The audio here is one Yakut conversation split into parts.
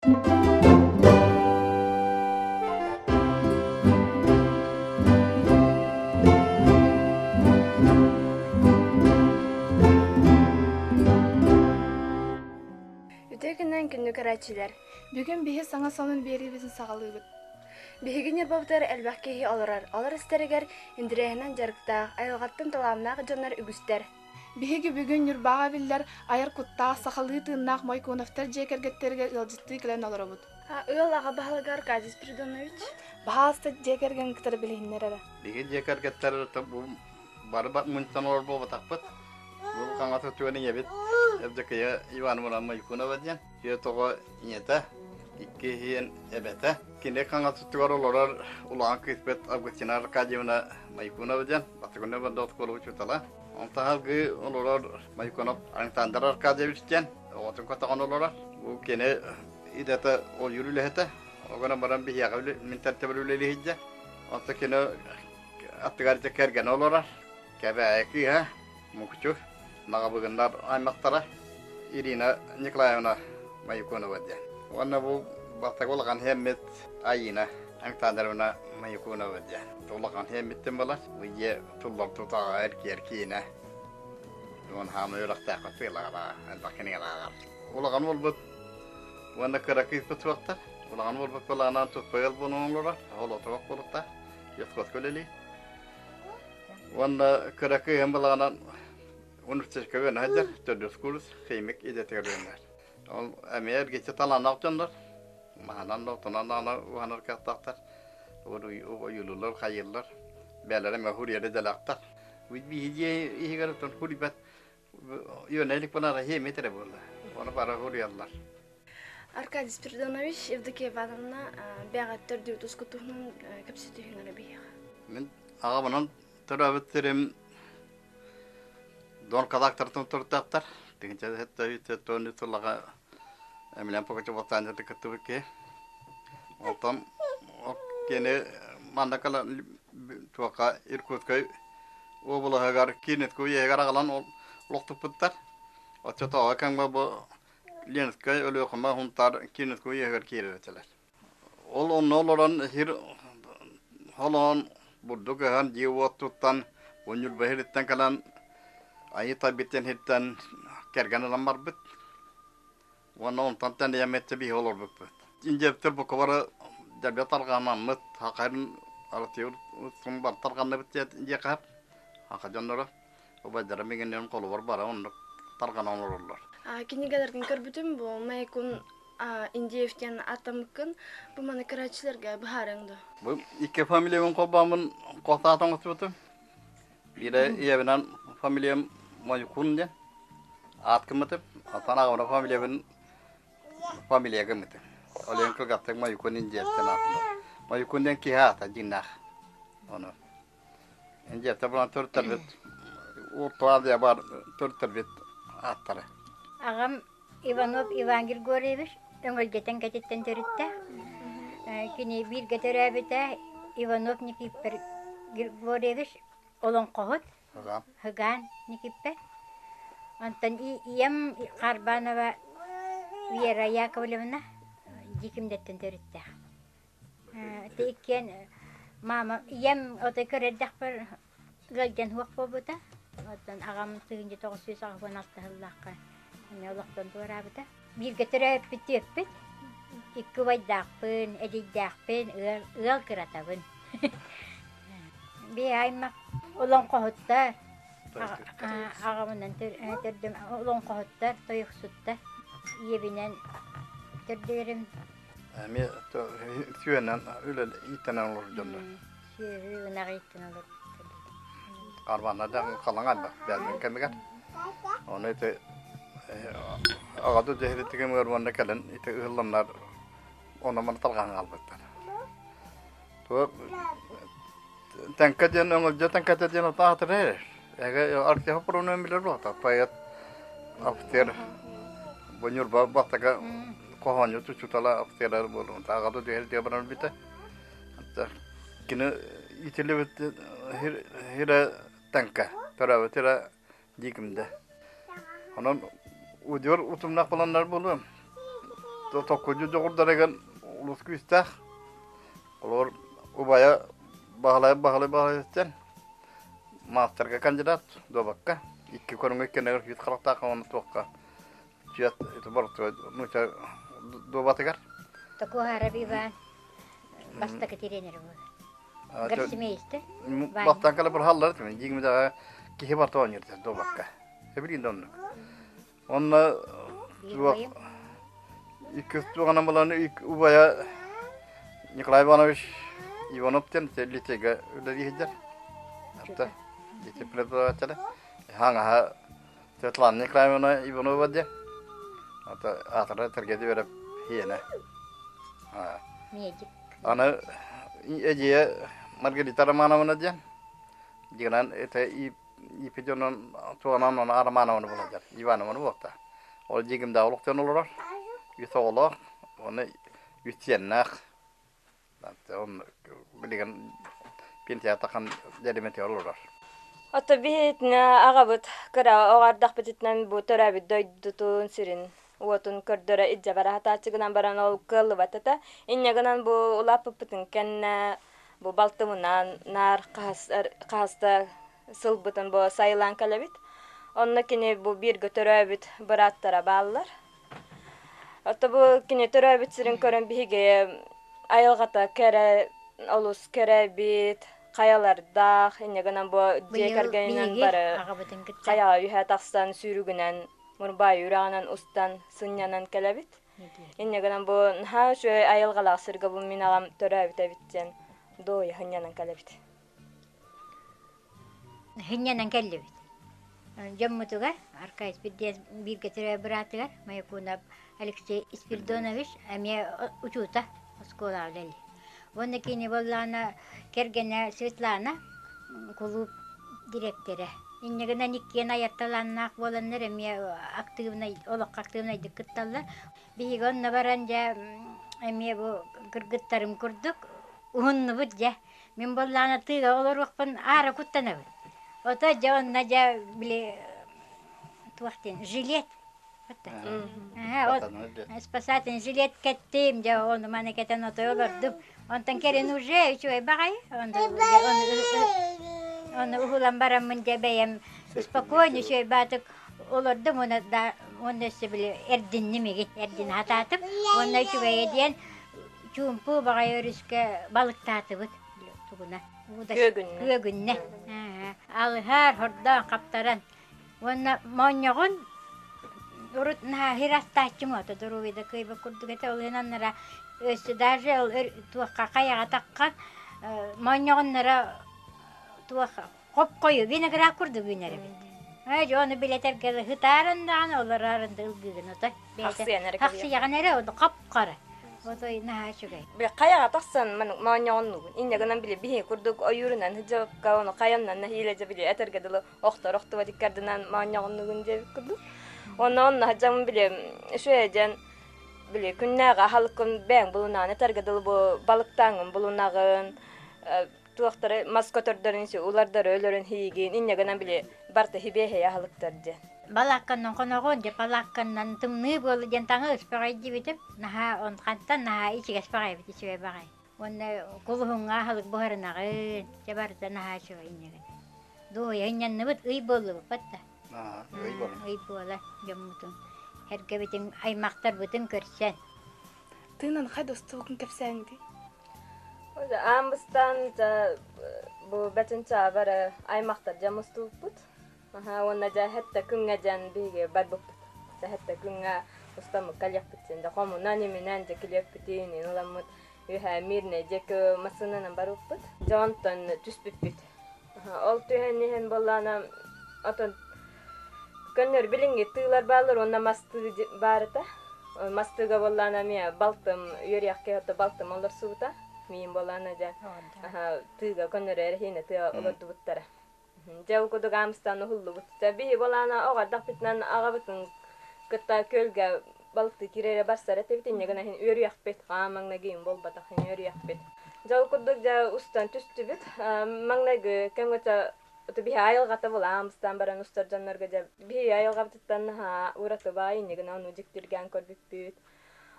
Үтүө күнүнэн күндү көрөөччүлэр! Бүгүн биһи саҥа сонун биэриибитин саҕалыыбыт. Биһиги Ньурбабытыгар элбэх киһи олорор. Олор истэригэр интэриэһинэн дьарыктаах, айылҕаттан талааннаах дьоннор үгүстэр. Биһиги бүгүн Ньурбаҕа биллэр айар куттаах, сахалыы тыыннаах Мойкуновтар дьиэ кэргэттэригэр ыалдьыттыы кэлэн олоробут. Ыал аҕа баһылыга Аркадий Спиридонович. Баһаалыста дьиэ кэргэн кытары билиһиннэр эрэ. Биһиги дьиэ кэргэттэр бу бары мунньан олорор буолбатахпыт. Бу хаҥас өттүгэр ийэбит Евдокия Ивановна Мойкунова диэн. Түөрт оҕо ийэтэ, икки иһин эбэтэ. Кини хаҥас өттүгэр олорор улахан кыыспыт Августина Аркадьевна Майкунова диэн Бастакы оскуола учуутала. Онтон салгыы олорор Майкунов Александр Аркадьевич диэн оҕотун көтөҕөн олорор. Бу кини идэтэ ойуур үлэһитэ. Ол гынан баран биһиэхэ мин тәртибэр үлэлиһиддэ. Онтон кини аттыгар дьэ кэргэнэ олорор. Кэбээйи кыыһа Мукучу Наҕабыгыннар аймахтара Ирина Николаевна Маюкунова диэн. Уонна бу бастакы улахан иһэммит Айина Александровна Маюкунова диэн. Улахан иһэммиттэн буолар. Бу дьиэ туллар тутаҕа эркиэр киинэ. Уон хаама үөрэхтээххэ сыалаҕа элбэх кинигэлээҕэр. Улахан уолбут уонна кыра кыыспыт суохтар. Улахан уолбут былаанан туспа ыал буолан олорор. Холотоох буолуктаах. Йоскоско үлэлиир. Уонна кыра кыыһым былаанан университетка үөрэнэ сылдьар, төрдүс курс химик идэтигэр үөрэнэр. Ол эмиэ эргиччи талааннаах дьоннор. Маһынан да, отунан даҕаны уһанар кыахтаахтар. Ойуулууллар, хайыыллар. Бэйэлэрэ эмиэ хуруйар идэлээхтэр. Биһи дьиэ иһигэр оттон хуруйбат үөрэнэ илик буолан химия эрэ буолла. Ону бары хуруйаллар. Аркадий Спиридонович, Евдокия Ивановна бэҕэт төрдүбүт ускутуһунан кэпсэтиһиҥ эрэ биһиэхэ. Мин аҕабынан төрөөбүт сирим Дон казактартан туртахтар. Тыһыынча сыллаҕа Эмилиан Пугачев восстаниета кыттыбыт киһи. Онтон кини манна кэлэн туохха Иркутскай уобалаһыгар Кирнитскэй уеһыгар аҕалан олохтуппуттар. Оччотооҕу кэмҥэ бу Ленскэй, Өлүөхүмэ, Сунтаар Кирнитскэй уеһыгар киирэр этилэр. Ол онно олорон сир холоон, бурдук ыһан, дьиэ-уот туттан, Ньурба сириттэн кэлэн Айыы Тайбиттан сиртэн кэргэн ылан барбыт. Уонна онтон тэнийэммит биһи олорбуппут. Индиэптэр бука бары дьэбэ тарҕанаммыт, хахайын аратыыр бар тарҕанныбыт диэхэ хаха дьонноро убайдара миҥиннэрин холобур бара оннук тарҕанан олороллор. Кинигэлэргин көрбүтүм бу Майкун Индеев диэн ааттаммыккын бу маны көрөөччүлэргэ быһаарыаҥ дуо? Бу икки фамилиябын холбооммун хос аат оҥостубутум. Биирэ ийэбинэн фамилиям Мойкун диэн аат гыммытым. Оттон аҕабынан фамилиябын фамилия гыммытым. Ол иһин кылгастык Мойкун Индеев диэн ааттанар. Мойкун диэн киһи аата дьиҥнээх. Ону Индеевтэр булан төрүттэрбит Орто Азия бар төрүттэрбит ааттара. Аҕам Иванов Иван Григорьевич Өҥөлдьөтөн кэтиттэн төрүттээх. Кини бииргэ төрөөбүтэ Иванов Никифор Григорьевич олоҥхоһут, Хыгаан Никиппэр. Онтон ийэм Харбанова Вера Яковлевна Дьиикимдэттэн төрүттээх. Ити иккиэн мама ийэм отой көр эрдэхпэр Ыалдьан суох буолбута. Оттон аҕам 1986 сыллаахха эмиэ олохтон туораабыта. Бииргэ төрөөппүт түөппүт. Икки убайдаахпын, эдьиийдээхпин, ыал, ыал кыратабын. Биһи аймах олоҥхоһуттар, аҕабынан төрдүм олоҥхоһуттар, тойуксуттар. Ийэбинэн төрдүөрүм. Эмиэ сүөнэн үлэ ииттэнэн олорор дьоннор. Сүөһү ынах ииттэн олорбуттар. Арбанна да халаҥ элбэх бэйэтин кэмигэр. Ону ити аҕа дьиһиритигим уонна кэлин ити ыһылланнар онон маны тарҕаан хаалбыттар. Туох Тэҥкэ диэн өҥөлдьө тэҥкэтэ диэн ото аатырар. Эгэ Артема Пуруну билэр буолта. Поэт, офицер бу Ньурба бастакы хоһоонньут учуутала офицерар буолуон. Аҕа дьиһиритигэ баран бүтэ. Кини итилибит хирэ тэҥкэ, төрөөбүт хирэ дьиикимдэ. Онон удьуор утумнаах буоланнар буолуо. Токкудьу дьоҕурдарыгар улус күүстээх. Олор убайа Баһылай Баһылай Баһылайыттан маастарга кандидат дуобакка икки көрүҥҥэ иккиэннэригэр күүт харахтаах уонна туохха чуят ити боротуга нууча дуобатыгар. Токуһаров Иван бастакы тренер буолар. Гроссмейстер. Бастаан кэлэ бырһаллар дьиҥмидэҕэ киһи барта оонньуур дуобакка. Эбилиин да оннук. Онно туох иккис туоҕунан булан убайа Николай Иванович Иванов диэн лицейгэ үлэлии сылдьар. Ата лицей преподавателэ. Хаҥаһа Светлана Николаевна Иванова диэн. Ата аатыра тэргэди береп хиэнэ. Медик. Аны эдьиийэ Маргарита Романовна диэн. Дигынан это ииппит дьонун туонан ону Романованы булаллар. Иванованы буолта. Ол дьиигимдээх олохтон олорор. Үс оҕолоох, уонна үс сиэннээх. Билигин пенсияҕа тахсан дьэримэтигэр олорор. Ото биһитинэ аҕабыт кыра оҕо ардахпытынан бу төрөөбүт дойдутун сирин уотун көрдөрө илдьэ бара сатааччы гынан баран ол кыаллыбат этэ. Инньэ гынан бу улааппыппытын кэннэ бу балтыбынаан наар хаһыста сылбытын бу сайылаан кэлэбит. Онно кини бу бииргэ төрөөбүт бырааттара бааллар. Ото бу кини төрөөбүт сирин көрөн биһиги айылҕата кэрэ, олус кэрэ эбит, хайалардаах, инньэ гынан бу дьиэ кэргэнинэн бары хайаҕа үһэ тахсан сүүрүгүнэн Мурбаай үрэҕинэн устан сынньанан кэлэбит. Инньэ гынан бу наһаа үчүгэй айылҕалаах сиргэ бу мин аҕам төрөөбүт эбит диэн дуоһуйа сынньанан кэлэбит. Сынньанан кэллибит. Дьоммутугар Аркадий Спирдиэс бииргэ төрөөбүт быраатыгар Маякунов Алексей Спирдонович эмиэ учуута оскуолаҕа үлэлиир. Уонна кини буоллаҕына кэргэнэ Светлана кулууп дириэктэрэ. Инньэ гынан иккиэн айар талааннаах буоланнар эмиэ актыыбынай олоххо актыыбынайдык кытталлар. Биһиги онно баран дьэ эмиэ бу кыргыттарым курдук уһуннубут дьэ. Мин буоллаҕына тыыга олоруохпун аара куттанабын. Ото дьэ онно дьэ били туох диэн жилет Спасательный жилет кэттим, дьэ ону маны кэтэн отой олордум. Онтон кэлин уже үчүгэй баҕайы. Ону уһулан бараммын дьэ бэйэм спокойно үчүгэй баатык олордум уонна да уонна өссө били эрдинним игин эрдин хатаатым. Уонна үчүгэйэ диэн чуумпу баҕайы өрүскэ балыктаатыбыт тугуна күөгүннэ. Алыһар хордоон хаптаран Уонна моонньоҕун урут наһаа сир астааччым ото доруобуйа да кыайбат курдук этэ ол иһин аннара өссө даже ол туохха хайаҕа таххан моонньоҕуннара туох хоп-хойу виноград курдук үүнэр эбит. Ээ дьэ ону билэтэргэ ытааран даҕаны олорорун да ылгыыгын отой бэйэтэ хахсыйаҕын эрэ ону хоп-хара отой наһаа үчүгэй. Били хайаҕа тахсан моонньоҕуннугун инньэ гынан били биһи курдук ойуурунан сылдьыбакка ону хайаннан нэһиилэ дьэ били этэргэ дылы охтор охтубат иккардынан моонньоҕуннугун диэбит курдук. Онно онно сылдьаммын били үчүгэй диэн били күннээҕи аһылыккын бэйэҥ булунаҕын этэргэ дылы бу балыктааҥҥын булунаҕын туохтары мас көтөрдөрүн улардары өлөрөн хиигин инньэ гынан били барыта хибиэһэй аһылыктар диэн. Балаакканнан хоноҕун дьэ балаакканнан тымныы буолла диэн таҥа ыспаҕай диэбитим наһаа хантан наһаа ичигэс баҕайбыт үчүгэй баҕай Уонна кулуһуҥҥа аһылык буһарынаҕын, дьэ барыта наһаа үчүгэй инньэгин. Дуоһуйа ынньанныбыт, ый буоллубуппат да. Ый буолан. Ый буола дьоммутун, эргэбитин, аймахтарбытын көрсөн. Тыынан хай достугун кэпсээҥдий? Аан бастаан бу бачынчаа бары аймахтар дьэ мустубуппут. Уонна дьэ хэттэ күҥҥэ дьэн биһиги барбыппыт. Дьэ хэттэ күҥҥэ устаммыт кэлиэхпит диэн дьэ хомунан иминэн дьэ килиэппитин ыламмыт үөһээ Мирнэй диэки массыынанан барбыппыт. Дьэ онтон түспүппүт. Ол түһэн иһэн буоллаҕына отон көннөрү билиҥҥи тыылар бааллар уонна мас тыы баарыта. Мас тыыга буоллаҕына эмиэ балтым үөрүйэх киһи балтым олорсубута. Миин буоллаҕына дьэ тыыга көннөрү эрэһиинэ тыа олордубуттара. Дьэ ол курдук аамыстаан уһуллубут. Биһи буолаана оҕо эрдэхпитинэн аҕабытын кытта күөлгэ балыктыы киирэрэ барсар этибит инньэ гынан иһин үөрүйэхпит. Аа маҥнайгы иһин буолбатах иһин үөрүйэхпит. Дьэ ол курдук дьэ устан түстүбүт. Маҥнайгы кэмҥэ биһи айылҕата була аамыстаан баран устар дьоннорго дьэ биһи айылҕабытыттан наһаа ураты баай инньэ гынан ону дьиктиргээн көрбүппүт.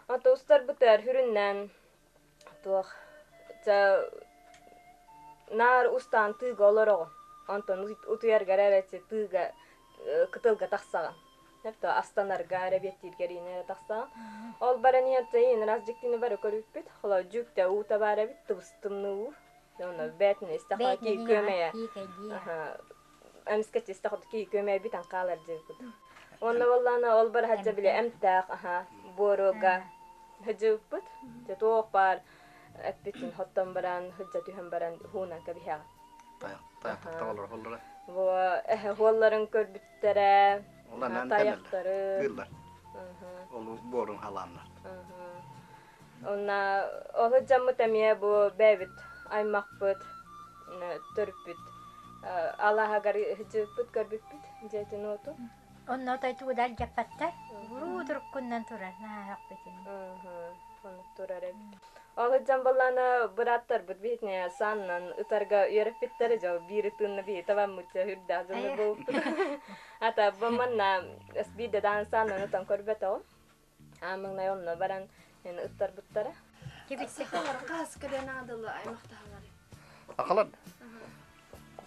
Ото устарбытыгар хүрүннээн туох ча наар устаан тыыга олороҕун. Онтон утуйаргар эрэ тыыга кытылга тахсаҕын. Эптэ астанарга эрэбиэттииргэр иинэ эрэ тахсаҕын. Ол баран иһэн иин раз дьиктини бары көрүппүт. Холо дьүктэ уута баар эбит, тыбыс-тымныы уу. Онно бээтин истэххэ кии күөмэйэ. Эмискэ истэххэ кии күөмэйэ бүтэн хаалар диэбит. Уонна буоллаана ол бараһадьа били эмтээх аха буоруга хыдьыыппыт. Дьэ туох баар эппитин хоттон баран хыдьа түһэн баран хуунан кэбиһэҕин. Бу эһэ хуолларын көрбүттэрэ, тайахтары. Кыыллар. Ол буорун халааннар. Онна ол дьаммыт эмиэ бу бэйэбит аймахпыт төрүппүт алааһыгар сылдьыбыппыт көрбүппүт дьиэтин уотун. Онно отой тугу дьаппаттар. Уруу туруккунан турар наһаахпытын. Оннук турар эбит. Ол сылдьан буоллаана бырааттарбыт биһитинэ сааннан ытарга үөрэппиттэрэ дьол биир ытыынна биһи табаммытча үрдээх дьоннор буолбуппут. Ата бу манна биирдэ даҕаны сааннан ытан көрбөтөҕүм. Аамаҥнай онно баран эн ыттарбыттара. Сахалар хас кэлэн аадылы аймахтаһалар. Ахалар.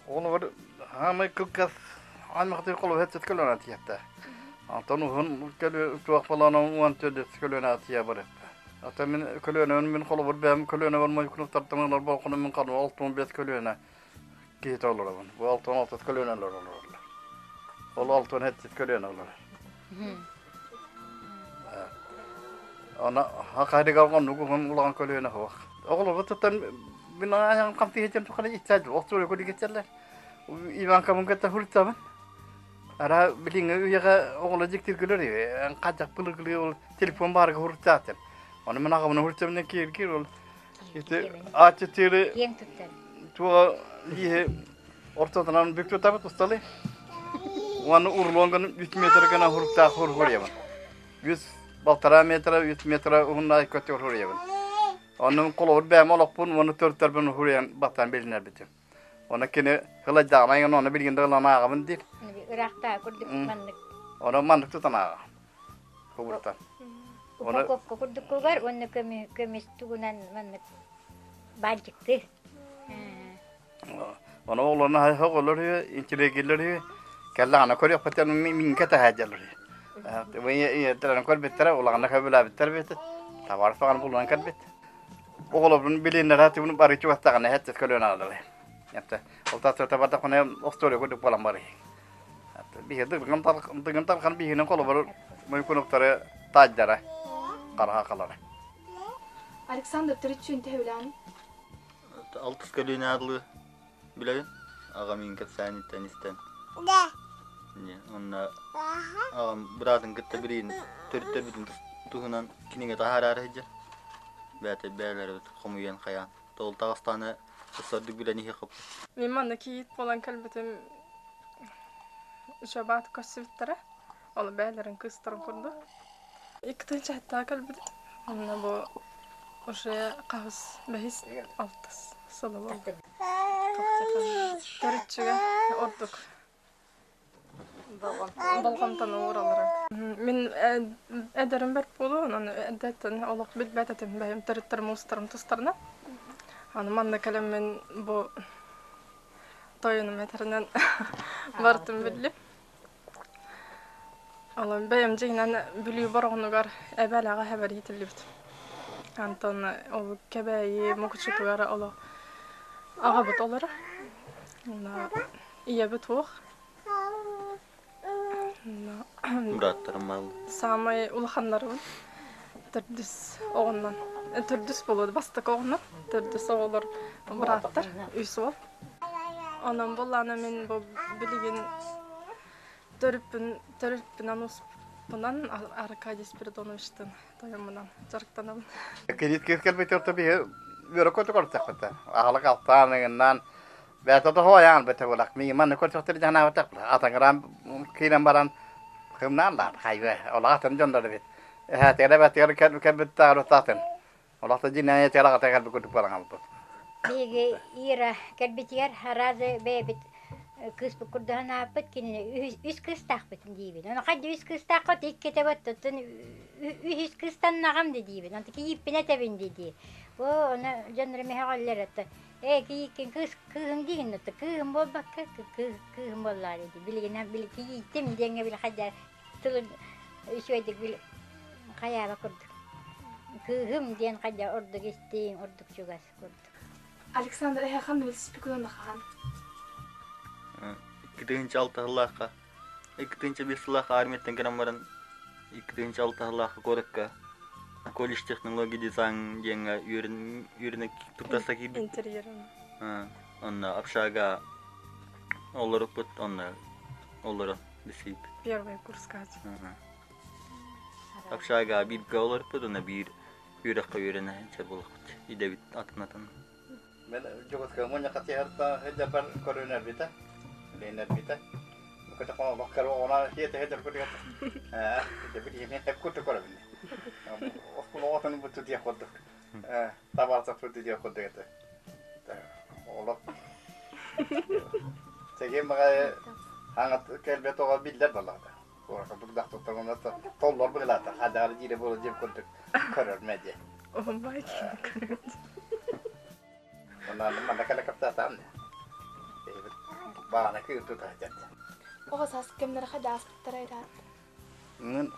Ону хаамай кылгас аймахтыы холу хэтсет көлөн атыятта. Антон уһун көлө туох болан уон төдөс көлөн атыя барып. Ата мин көлөнөн мин холобур бэм көлөнө бар мой кунуктартамалар болкону мин кану алтын бес көлөнө киһи олоробун. Бу алтын алтын көлөнөлөр олороллор. Ол алтын хэтсет көлөнө олорор. Ана хакайдыгар оннук уһун улахан көлүөнэ суох. Оҕолорго туттан мин айаҕым хамсыы сылдьан тухары иччээт остуоруйа курдук иччэллэр. Иванкабын кытта суруйтабын. Ара билиҥҥи үйэҕэ оҕолор дьиктиргилэр хадьах былыргылыы ол телефон баарга суруйтаатым. Ону мин аҕабын суруйтабын кииргир ол ити ааччытыыры Киэҥ туттар. туоҕа лииһи ортотунан бүк тутабыт усталы. Уонна урлуон гына үс метр гына хуруктаах хурхуруйабын. Үс балтараа метра, үс метра уһуннаах көтөр хуруйабын. Онно холобур бэйэм олохпун уонна төрүттэрбин хуруйан бастаан билинэрбитим. Оны кини хыладьаҕына ген оны билигин да ылан ааҕабын диир. Ыраахтаа курдук маннык. Оны маннык тутан ааҕа. Хубуртан. Упаковка курдуккугар уонна көмүс тугунан маннык баанчыктыы. Ону оҕолорун оҕолор үһү, интеллигеннэр үһү, кэллэҕинэ көрүөхпүттэн мингэ таһаадьалар үһү. Ийэтэрин көрбүттэрэ, улаҕана көбүлээбиттэр бит. Табаар саҕан булан кэлбит. Оҕолорбун билиннэрэ тибин бары чугастаҕына хэттес көлүөн аалары. Эпте ол тасырта бардахына остуоруйа курдук буолан барый. Биһи дыгын тархан биһинин холобур мөйкунуктары таайдара караха калара. Александр төрүтчүн төһөлөөн? Алтыс көлүөнэ адлы билэбин. Аҕам мин кэпсээниттэн истэн. Онно аҕам быраатын кытта билигин төрүттэрбитин туһунан кинигэ таһаараары сылдьар. Бэйэтэ бэйэлэрибит хомуйан хайаан. Тоҕул таҕыстааны сордук билэн иһиэххэ. Мин манна кийиит буолан кэлбитим Жабаат көрсүбүттэрэ. Ол бэйэлэрин кыыстарын курдук. Икки чаттаа кэлбит. Онно бу уже хаһыс бэһис алтыс сыла буолла. Төрүччүгэ ордук болҕомтону уураллара. Мин эдэрим бэрт буолуо, онон эрдэттэн олох билбэт этим бэйэм төрүттэрим уустарым тустарынан. Аны манна кэлэммин бу тойонум этэринэн бартым биллим. Онон бэйэм дьиҥинэн Бүлүү Бороҕонугар эбэлэҕэ эһэбэр иитиллибит. Антон ол Кэбээйи Мукучутугар олох аҕабыт олорор. Уонна ийэбит суох. Бырааттарым бааллар. Саамай улаханнарыбын төрдүс оҕоннон төрдүс буолуо бастакы оҕоннон төрдүс оҕолор бырааттар үс уол. Онон буоллаҕына мин бу билигин төрүппүн төрүппүнэн успунан Аркадий Спиридоновичтын тойоммунан дьарыктанабын. Кредит кэлбит орто биһи үөрэ көтө көрсөхпүтэ. Аһылык алтаан ыгыннаан бэйэтэ тоһуойаан бөтө булак. Миигин манна көрсөхтөр дьанаабатах. Атаҥыраан киирэн баран хымнаан лаат хайбы. Олаатын дьоннор эбит. Эһээтигэр эбэтигэр кэлбит таатын. Олохто дьиҥнээн этигэр аҕата кэлбит курдук буолан хаалбыт. Биһиги Ира кэлбитигэр араас бэйэбит Кыыспыт курдуһан ааппыт кинини үс кыыстаахпыт диибин. Ону хайда үс кыыстааххыт иккитэ оттон үһүс кыыстаннаҕым да диибин. Онто кийииппин этэбин дии. О, ону дьоннорум мөҕөллөр ото. Ээ, кийииккин кыыс кыыһыҥ диигин ото кыыһым буолбакка кыыһым буоллаҕа дии. Билигин били кийиитим диэҥҥэ били хайда тылын үчүгэйдик били хайаaba курдук. Кыыһым диэн хайда ордук истиҥ, ордук чугас курдук. Александр эһэхан билсиппикунан хаһан? 2006 сыллаахха 2005 сыллаахха армияттан кэлэн баран 2006 сыллаахха куоракка колледж технологий дизайн диэҥҥэ үөрэнэ туттарса киирбит. Интерьер. Онно общага олоруппут, онно олоро билсибит. Первый курс Катя. Общага бииргэ олоруппут, онно биир үөрэххэ үөрэнэ сылдьар буоллахпыт. Идэбит атын-атын. Мен Дьокуускайга мунньахха сыһарта сылдьарбар көрүнэрбитэ, билинэрбитэ. Көтө олох кэрэ оҕона сиэтэ сылдьар курдук. Ээ, билиһини хеп курдук көрөбүн. Оскуола оҕотун буту диэх курдук. Ээ, табаарса буту диэх курдук этэ. Олох. Сэгиэн баҕайы хаҥат кэлбэт оҕо биллэр балаҕата. Курдук дохтоттоҥуна толлор быһыылаата хадаҕар диирэ буола диэн курдук көрөр мэдиэ. Оһомбай көрөт. Онон манна кэлэ кэпсээтаам баана кыыр тута сылдьар. Оҕо саас кэмнэрэ хадааспыттара ыраат. Мен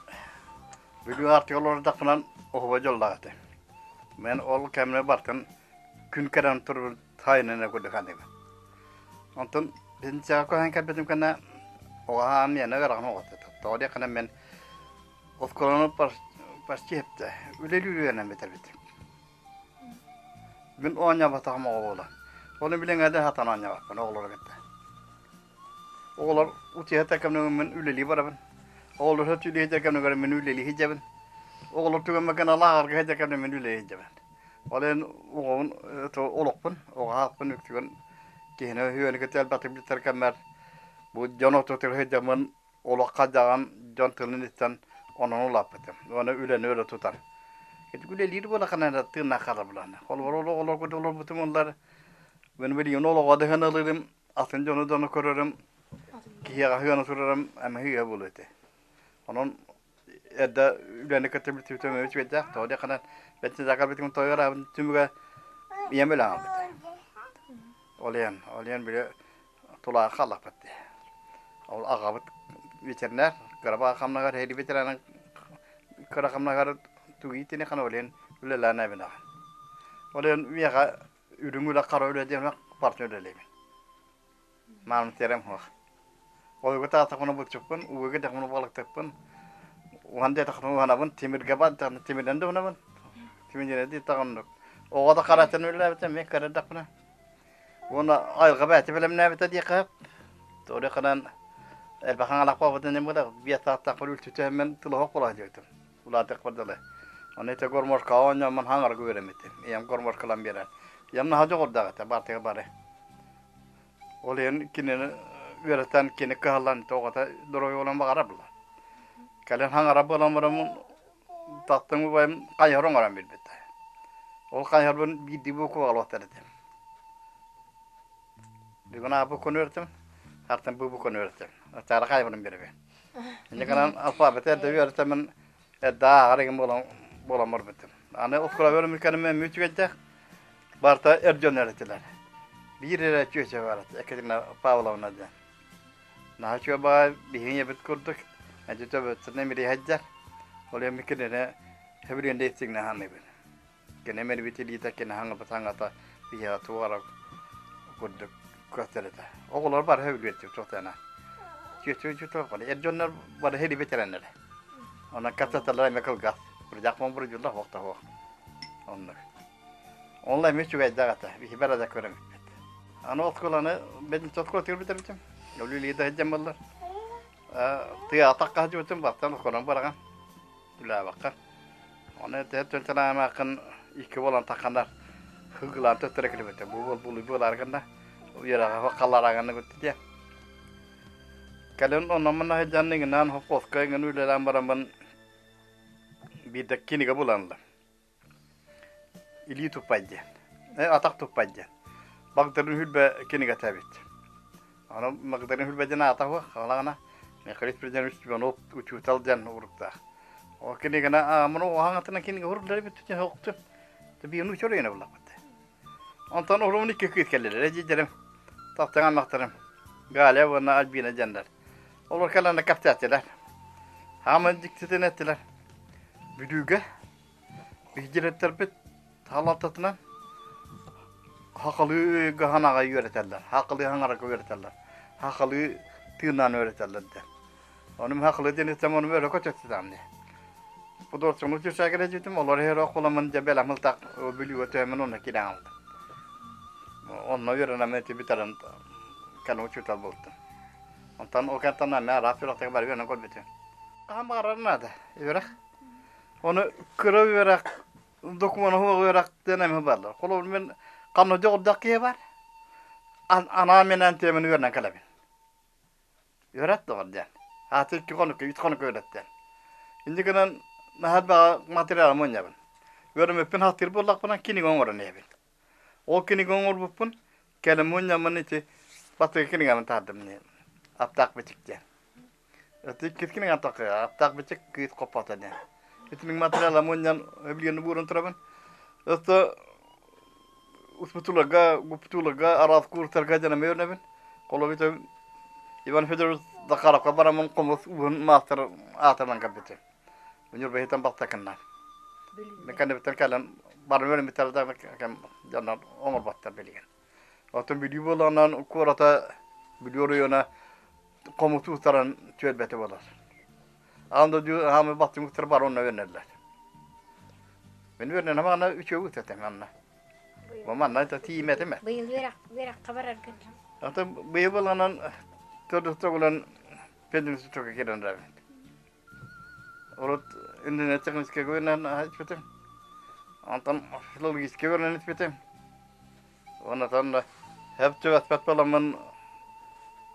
Бүлүү артыгар олордохпунан оһуба дьоллоох этэ. Мен ол кэмҥэ бартын күн кэлэн турбут сайынына курдук аныыбын. Онтон пенсияҕа көһөн кэлбитим кэннэ оҕаһаан миэнэ ыарахан оҕото. Тоҕо диэххинэ мен оскуоланы почти эптэ үлэлии үөрэнэн бүтэрбитим. Мин оонньооботоҕум оҕо буолан. Ону билиҥҥэ да сатаан оонньообоппун оҕолору кытта. Оҕолор утуйа кэмнэрин мин үлэлии барабын. Оҕолор үлэлии кэмнэрин мин үлэлии сылдьабын. Оҕолор түгэммэккэ лааҕырга сылдьар кэмнэрин мин үлэлии сылдьабын. Ол иһин оҕобун олохпун, оҕо үктүгэн киһини үһүөнү кытта элбэхтик билсэр кэммэр бу дьон ортотугар сылдьаммын олоххо дьаҕан дьон тылын истэн онон улааппытым. Уонна үлэни өрө тутар. Үлэлиир буолаххына тыыннаах хаалар булаана. Холобур олоҕолорго олорбутум олар мен билигин олоҕо дыһан ылырым, атын дьону дьону көрөрүм, киһиэхэ сыана турарым эмэ буолуо этэ. Онон эрдэ үлэни кытта билсибитим үчүгэйдээх. Тоҕо диэххинэ, бэтинсээкэ битим тойор түмүгэ ийэм өлөн хаалбыта. Ол иһин, ол иһин били тулаайах хааллахпыт дии. Ол аҕабыт ветеринар, кыра хамнаҕар һэри ветеранын кыра хамнаҕар тугу итини хана ол иһин үлэлээн эбин аҕа. Ол иһин миэхэ үрүҥ үлэ, хара үлэ диэн партия үлэлиибин. Маам терем хуох. Ойуга таатахпына булчуппун, ууга дэхмин балыктыппын. Уһан диэтэхпинэ уһанабын, тимиргэ бар тимирдэн да уһанабын. Тимирдэн дии таҕыннык. Оҕо да харатын үлэлээбитэ, эмиэ көрөрдөхпүнэ. Уонна айылҕа бэйэтэ бэлэмнээбитэ диэххэ Торе ханан элбэх аҥалах буолбутун иһин буолар, биэс саастаахпар үлтүтүһэммин тылоһох буола сылдьыбытым. Улаатыахпар дылы. Ону ити гормошкаҕа оонньооммун хаҥарга үөрэммитим. Ийэм гормошкалан биэрэн. Ийэм наһаа дьоҕурдаах этэ, баартыйа бары. Ол иһин кинини үөрэтэн, кини кыһаллан оҕото доруобуйа буолан баҕарар буолла. Кэлин хаҥара буолан бараммын тахтым убайым хайыһар оҥорон биэрбитэ. Ол хайыһарбын биирдии буукуба алуохтар этим. Бүгүн аабы күн үөрэтим, артан бу күн үөрэтим. Ачаара хайбарын биэрэбин. Инньэ гынан алфавиты эрдэ үөрэтэммин эрдэ ааҕар игин буолан буолан барбытым. Аны оскуола үөрэммит эмиэ үчүгэйдээх. Барыта эр дьон үөрэтилэр. Биир эрэ чүөчэ бар этэ, Екатерина Павловна диэн. Наһаа үчүгэй баҕайы биһиги ийэбит курдук, эдьи төбөтүнэн мириэһэйдэр. Ол иһин кинини сөбүлүүн да истиҥнэ саныыбын. Кини мэрбит илиитэ, кини хаҥапыт хаҥата биһиэхэ туох эрэ курдук көстөр этэ. Оҕолор бары сөбүлүөттүк туохтаана. Чүөчү туох бары. Эр дьоннор бары һирибит эрэннэрэ. Онон кэпсэтэллэр эмиэ кылгас. Бурдьах мон бурдьулла суох да суох. Оннук. Онно эмиэ үчүгэйдээх этэ. Биһи бары да көрөммүппүт. Аны оскуоланы бэдинчэ оскуолатыгар бүтэрбитим. Өлүү да сылдьан буоллар. Тыа атахха сылдьыбытым, бастан оскуоланы быраҕан үлээбэххэ. Оны түнтэн икки буолан тахханар хыгылаан төттөрө килибите. Бу бол булуй буоларганда үөрэҕэ халларааганна күттү диэн. Кэлин онноммун сылдьан иҥинэн хоппоска иҥин үлэлээн бараммын биирдэ кинигэ булан ыллым. Илии туппай диэн, атах туппай диэн. Багдарын хүлбэ кинигэтэ эбит. Аны Магдалина Хүлбэдин аата хуох, хаалаҕына Михаил Спиридонович Иванов учуутал диэн уруктаах. Ол киниганы аамын оҕаҥатына кинигэ уруктары бүттүтүн хоқту. Биир учур үйене буллахпыт. Онтон урумун икки кыыс кэллилэр, эдьиийдэрим, таптаҥ аймахтарым Галя уонна Альбина диэннэр. Олор кэлэннэр кэпсээтилэр. Хааман дьиктитин эттилэр. Бүлүүгэ биһиги салалтатынан хахалыы гаһан аҕай үөрэтэллэр, хахалыы хаҥарарга үөрэтэллэр, хахалыы тыыннаан үөрэтэллэр диэн. Ону хахалыы диэн истэм, ону өрө көтөттүтам дии. Художественный тюрсагер дьүтүм, олор иһэр охуламын дьэ бэлэмил так бүлүүгэ төһөмүн онно киирэн алдым. Онно үөрэнэммин ити бүтэрэн кэлэн учуутал буолтум. Онтон ол кэнтэн эмиэ араас үөрэхтэргэ бары үөрэнэн көрбүтүм. Хаһан баҕарар наада үөрэх. Ону кыра үөрэх докумуона суох үөрэх диэн эмиэ бааллар. Холобур мин ханна дьоҕурдаах киһи бар. Анаан-минээн тиэмэни үөрэнэн кэлэбин. Үөрэт доҕор диэн. Аата икки хонукка, үс хонукка үөрэт диэн. Инньэ гынан наһаа элбэҕи материалы мунньабын. Үөрэммиппин хаттыыр буоллахпына кинигэ оҥорон иһэбин. Ол кинигэ оҥорбуппун кэлин мунньаммын ити бастакы кинигэбин таһардым Аптаах бичик диэн. Ити иккис кинигэм тахсыа Аптаах бичик кыыс хоппото диэн. Итинник материала мунньан билигин бууран турабын. Өссө успутуларга, гупутуларга, араас курстарга дьаным үөрэнэбин. Холобур, Иван Федорович Захаровка бараммын хомус ууһун маастар аатынан кэлбитим. Ньурбаһыттан бастакыннар. Кэннибиттэн кэлэн баран үөрэммиттэр да дьоннор оҥорботтор билигин. Оттон Бүлүү буолаҕынан куората Бүлүү оройуона хомус уустаран түөлбэтэ буолар. Аан дойду хаамыы бастыҥ уустара бары онно үөрэнэллэр. Мин үөрэнэн аны үчүгэй уус этим анна. Бу манна тиийимэтим. Быйыл үөрэх үөрэххэ бараргын. Ата быйыл буоланан төрдүс төгүлэн пединститутка киирэн эрэбин. Урут иннинэ техническэй үөрэнэн испитим. Онтон филологическай үөрэнэн испитим. Онтон хөп түбэспэт буоламмын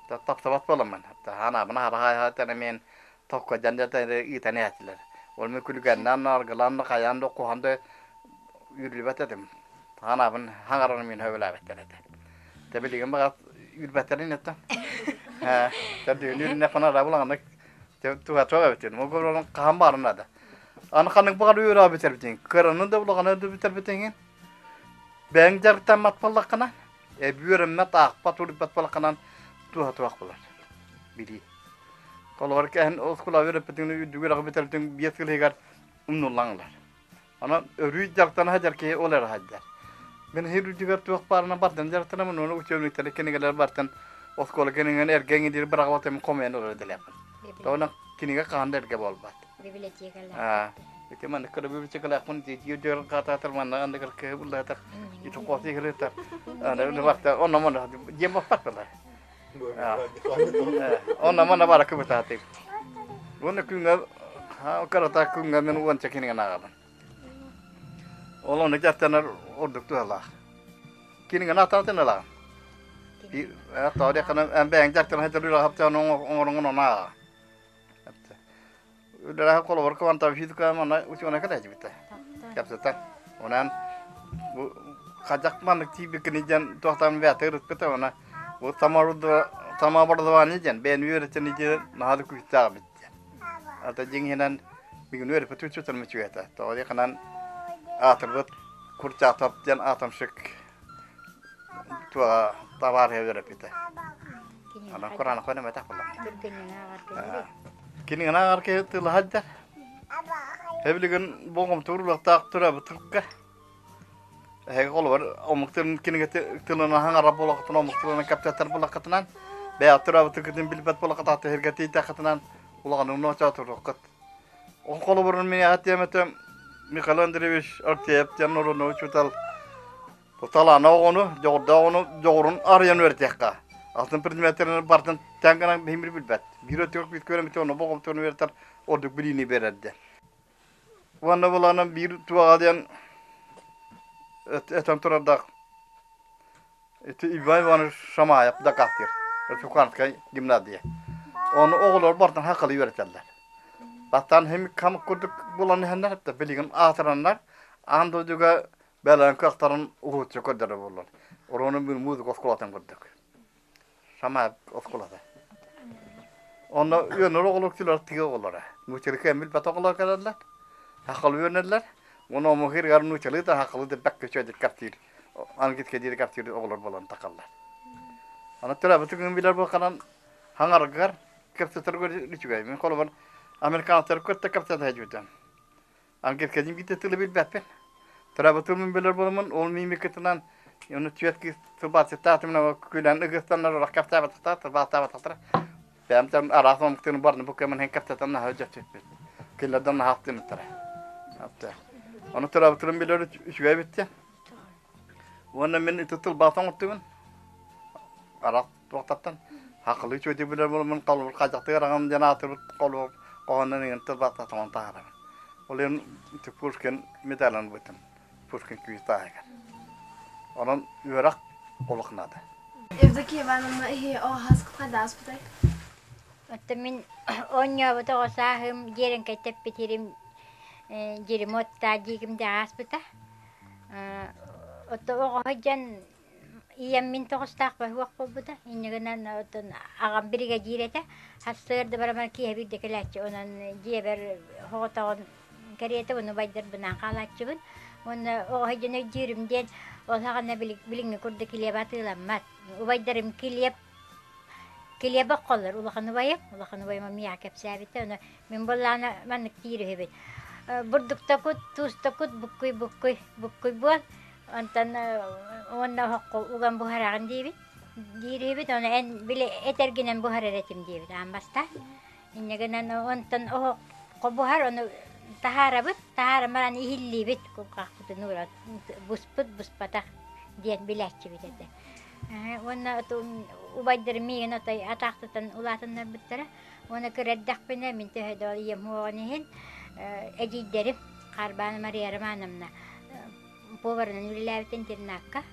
тапсыбат буоламмын ханаабын хараһаайа эмиэн токкодьан ыытан иһээтилэр. Ол мен күлүгэннээн аргылаан да хайаан да куһан да үүрүлүбэт этим. Ханаабын хаҥаран мин хөбүлээбэттэр этэ. Тэ билигин баҕас үүрбэттэрин этэ. Ээ, тэ үүрүнэ фанара булаҕаннык туга туга эбитин. Ол көрөн хаһан баарын наада. Аны ханнык баҕар үөрэ бүтэрбитин. Кыранын да улаханы да бүтэрбитин. Бэйэҥ дьарыктаммат буоллаххына, үөрэммэт, аахпат, улуйбат буоллаххынан туһа туох булар. Билии. Холобур, кэһин оскуола үөрэппитиҥ үрдүгү үөрэҕи бүтэрбитиҥ биэс сыл иһигэр умнуллан ылар. Онон өрүү дьарыктана сылдьар киһи ол эрэ сылдьар. Мин иһир үрдүгэр туох баарынан бардым дьарыктанаммын, уонна учебниктары, кинигэлэр бартан оскуола кинигэн эргэ иҥидир быраҕыбатым хомуйан ылар идэлээхпин. Тоҕо кинигэ хаһан да эргэ буолбат. Библиотекалаах. Ити маннык кыра библиотекалаахпын дии хаатаатар манна анныгар кыһы буллаатар ити қосы игрытар. Аны барта онно мона дьиэм баппатталар. Онно мона бара кыбытаатык. Уонна күҥҥэ карата күҥҥэ мин уонча кинигэни ааҕабын. Ол ону дьарыктанар ордук туһалаах. Кинигэни атаатын ылаҕын. Тоҕо эн бэйэҥ дьарыктана сылдьар үлэҕэ хаптаан оҥороҥун ону ааҕа. Үлэлээх холобур квантовый физика манна учуонай кэлээчибитэ. Кэпсэтэр. Онон бу хадьах маннык тиийбиккини диэн туохтан бэйэтэ ырыппыта она бу самообразование диэн бэйэни үөрэтэн диэн наһаа да күүстээх эбит диэн. Ата дьиҥинэн бүгүн үөрэппит учууталым үчүгэй Тоҕо диэхинэн аатырбыт Курчатов диэн атомщик туоҕа табаарыһа үөрэппитэ. Анан Кураанах көтөмөтөх буолла. Киниганы ааҕар киһи тыла сылдьар. Эбилигин болҕомто уруулуохтаах төрөөбүт тылга. Эһиги холобур омук тылын кинигэтэ тылынан хаҥарар буолаххытына, омук тылынан кэпсэтэр буолаххытынан, бэйэҕит төрөөбүт тылгытын билбэт буолаххыт, аты сиргэ тиийдэххитинэн улаханнык ночоотуруоххут. Ол холобурун миэхэ тиэмэтэ Михаил Андреевич Артеев диэн норуодунай учуутал Талаана оҕону, дьоҕурдаах оҕону дьоҕурун арыйан үөрэтиэххэ. Атын предметтэрин барытын тэҥ гынан биһимир билбэт. Биир өттүгэр биир көрөмүтэ ону болҕомтону үөрэтэр ордук билиини биэрэр диэн. Уонна буланан биир туоҕа диэн этэн турардаах ити Иван Иванович Шамаев дакаастыыр Республиканскай гимназия. Ону оҕолор барытын хакылы үөрэтэллэр. Бастаан хим хам курдук булан иһэннэр билигин аатыраннар аан дойдуга Бэлээн кыахтарын уһулуччу көрдөрөр буоллар. Оруону музыка оскуолатын курдук. Шамаев оскуолата. Онно үөнөр оҕолор күлэр тыа оҕолоро. Нууччалыы кыайан билбэт оҕолор кэлэллэр. Сахалыы үөрэнэллэр. Уонна омук нууччалыы да сахалыы да бэккэ үчүгэйдик кэпсиир, английскай диэри кэпсиир оҕолор буолан тахаллар. Аны төрөөбүт күнүн билэр буолханан хаҥаргар кэпсэтэргэр үчүгэй. Мин холобур американецтары кытта кэпсэтэ сылдьыбытым. Английскайдын биирдэ тылы билбэппин. Төрөөбүт тылбын билэр буоламмын, ол мимикатынан оны түөрт кыыс тылбаасчыттаатым, күлэн ыгыстаннар урах кэпсээбатахтар, тылбаастаабатахтара. Бэйэм араас омуктарын барыны бу кэмин кэпсэтэн наһаа дьэччиппит. Кинилэрдэн наһаа ахтымыттара. Ону төрөөбүт тылын билэр үчүгэй эбит. Уонна мин ити тылбаас оҥортубун. Араас туохтартан хахылыы үчүгэйдик билэр буоламмын холобур хайдахтыгар аҕам диэн аатырбыт холобур хоһооннон иҥэн тылбаастаатаҕын таһаарабын. Ол иһин ити Пушкин медалын ылбытым. Пушкин күүс тааһыгар. Онон үөрэх олох наада. Евдокия Ивановна иһи оҕо хайда ааспытай? Оттон мин оонньообут оҕо сааһым дьиэрэҥкэй тэппитирим дьиримот таадьиигим да ааспыта. Оттон оҕо сылдьан ийэм мин тоҕустаах баһыах буолбута. Инньэ гынан оттон аҕам биригэдьиир этэ. Сарсыарда бараман киэһэ биирдэ кэлээччи. Онон дьиэбэр соҕотоҕун кэриэтэ ону убайдарбынаан хаалааччыбын. Уонна оҕо сылдьан өйдүүрүм диэн ол саҕана билиҥҥи курдук килиэп атыыламмат. Убайдарым килиэп килиэп оххоллор улахан убайым, улахан убайым миэхэ кэпсээбитэ. Ону мин буоллаҕына маннык диир үһүбүн. Бурдуктакут, туустакут, буккуй, буккуй, буккуй буол. Онтон уонна оһоххо уган буһараҕын диибит. Диир үһүбүт. Ону эн били этэргинэн буһарар этим диэбит аан бастаан. Инньэ гынан онтон оһоххо буһар, ону таһаарабыт, таһааран баран иһиллиибит кулгаахпытын ууран буспут, буспатах диэн билээччибит этэ. Уонна убайдарым миигин отой атаахтатан улаатыннарбыттара. Уонна кыра эрдэхпинэ мин төһө да ийэм уоҕун иһин эдьиийдэрим Харбаана Мария Романовна поварынан үлэлээбит интернакка.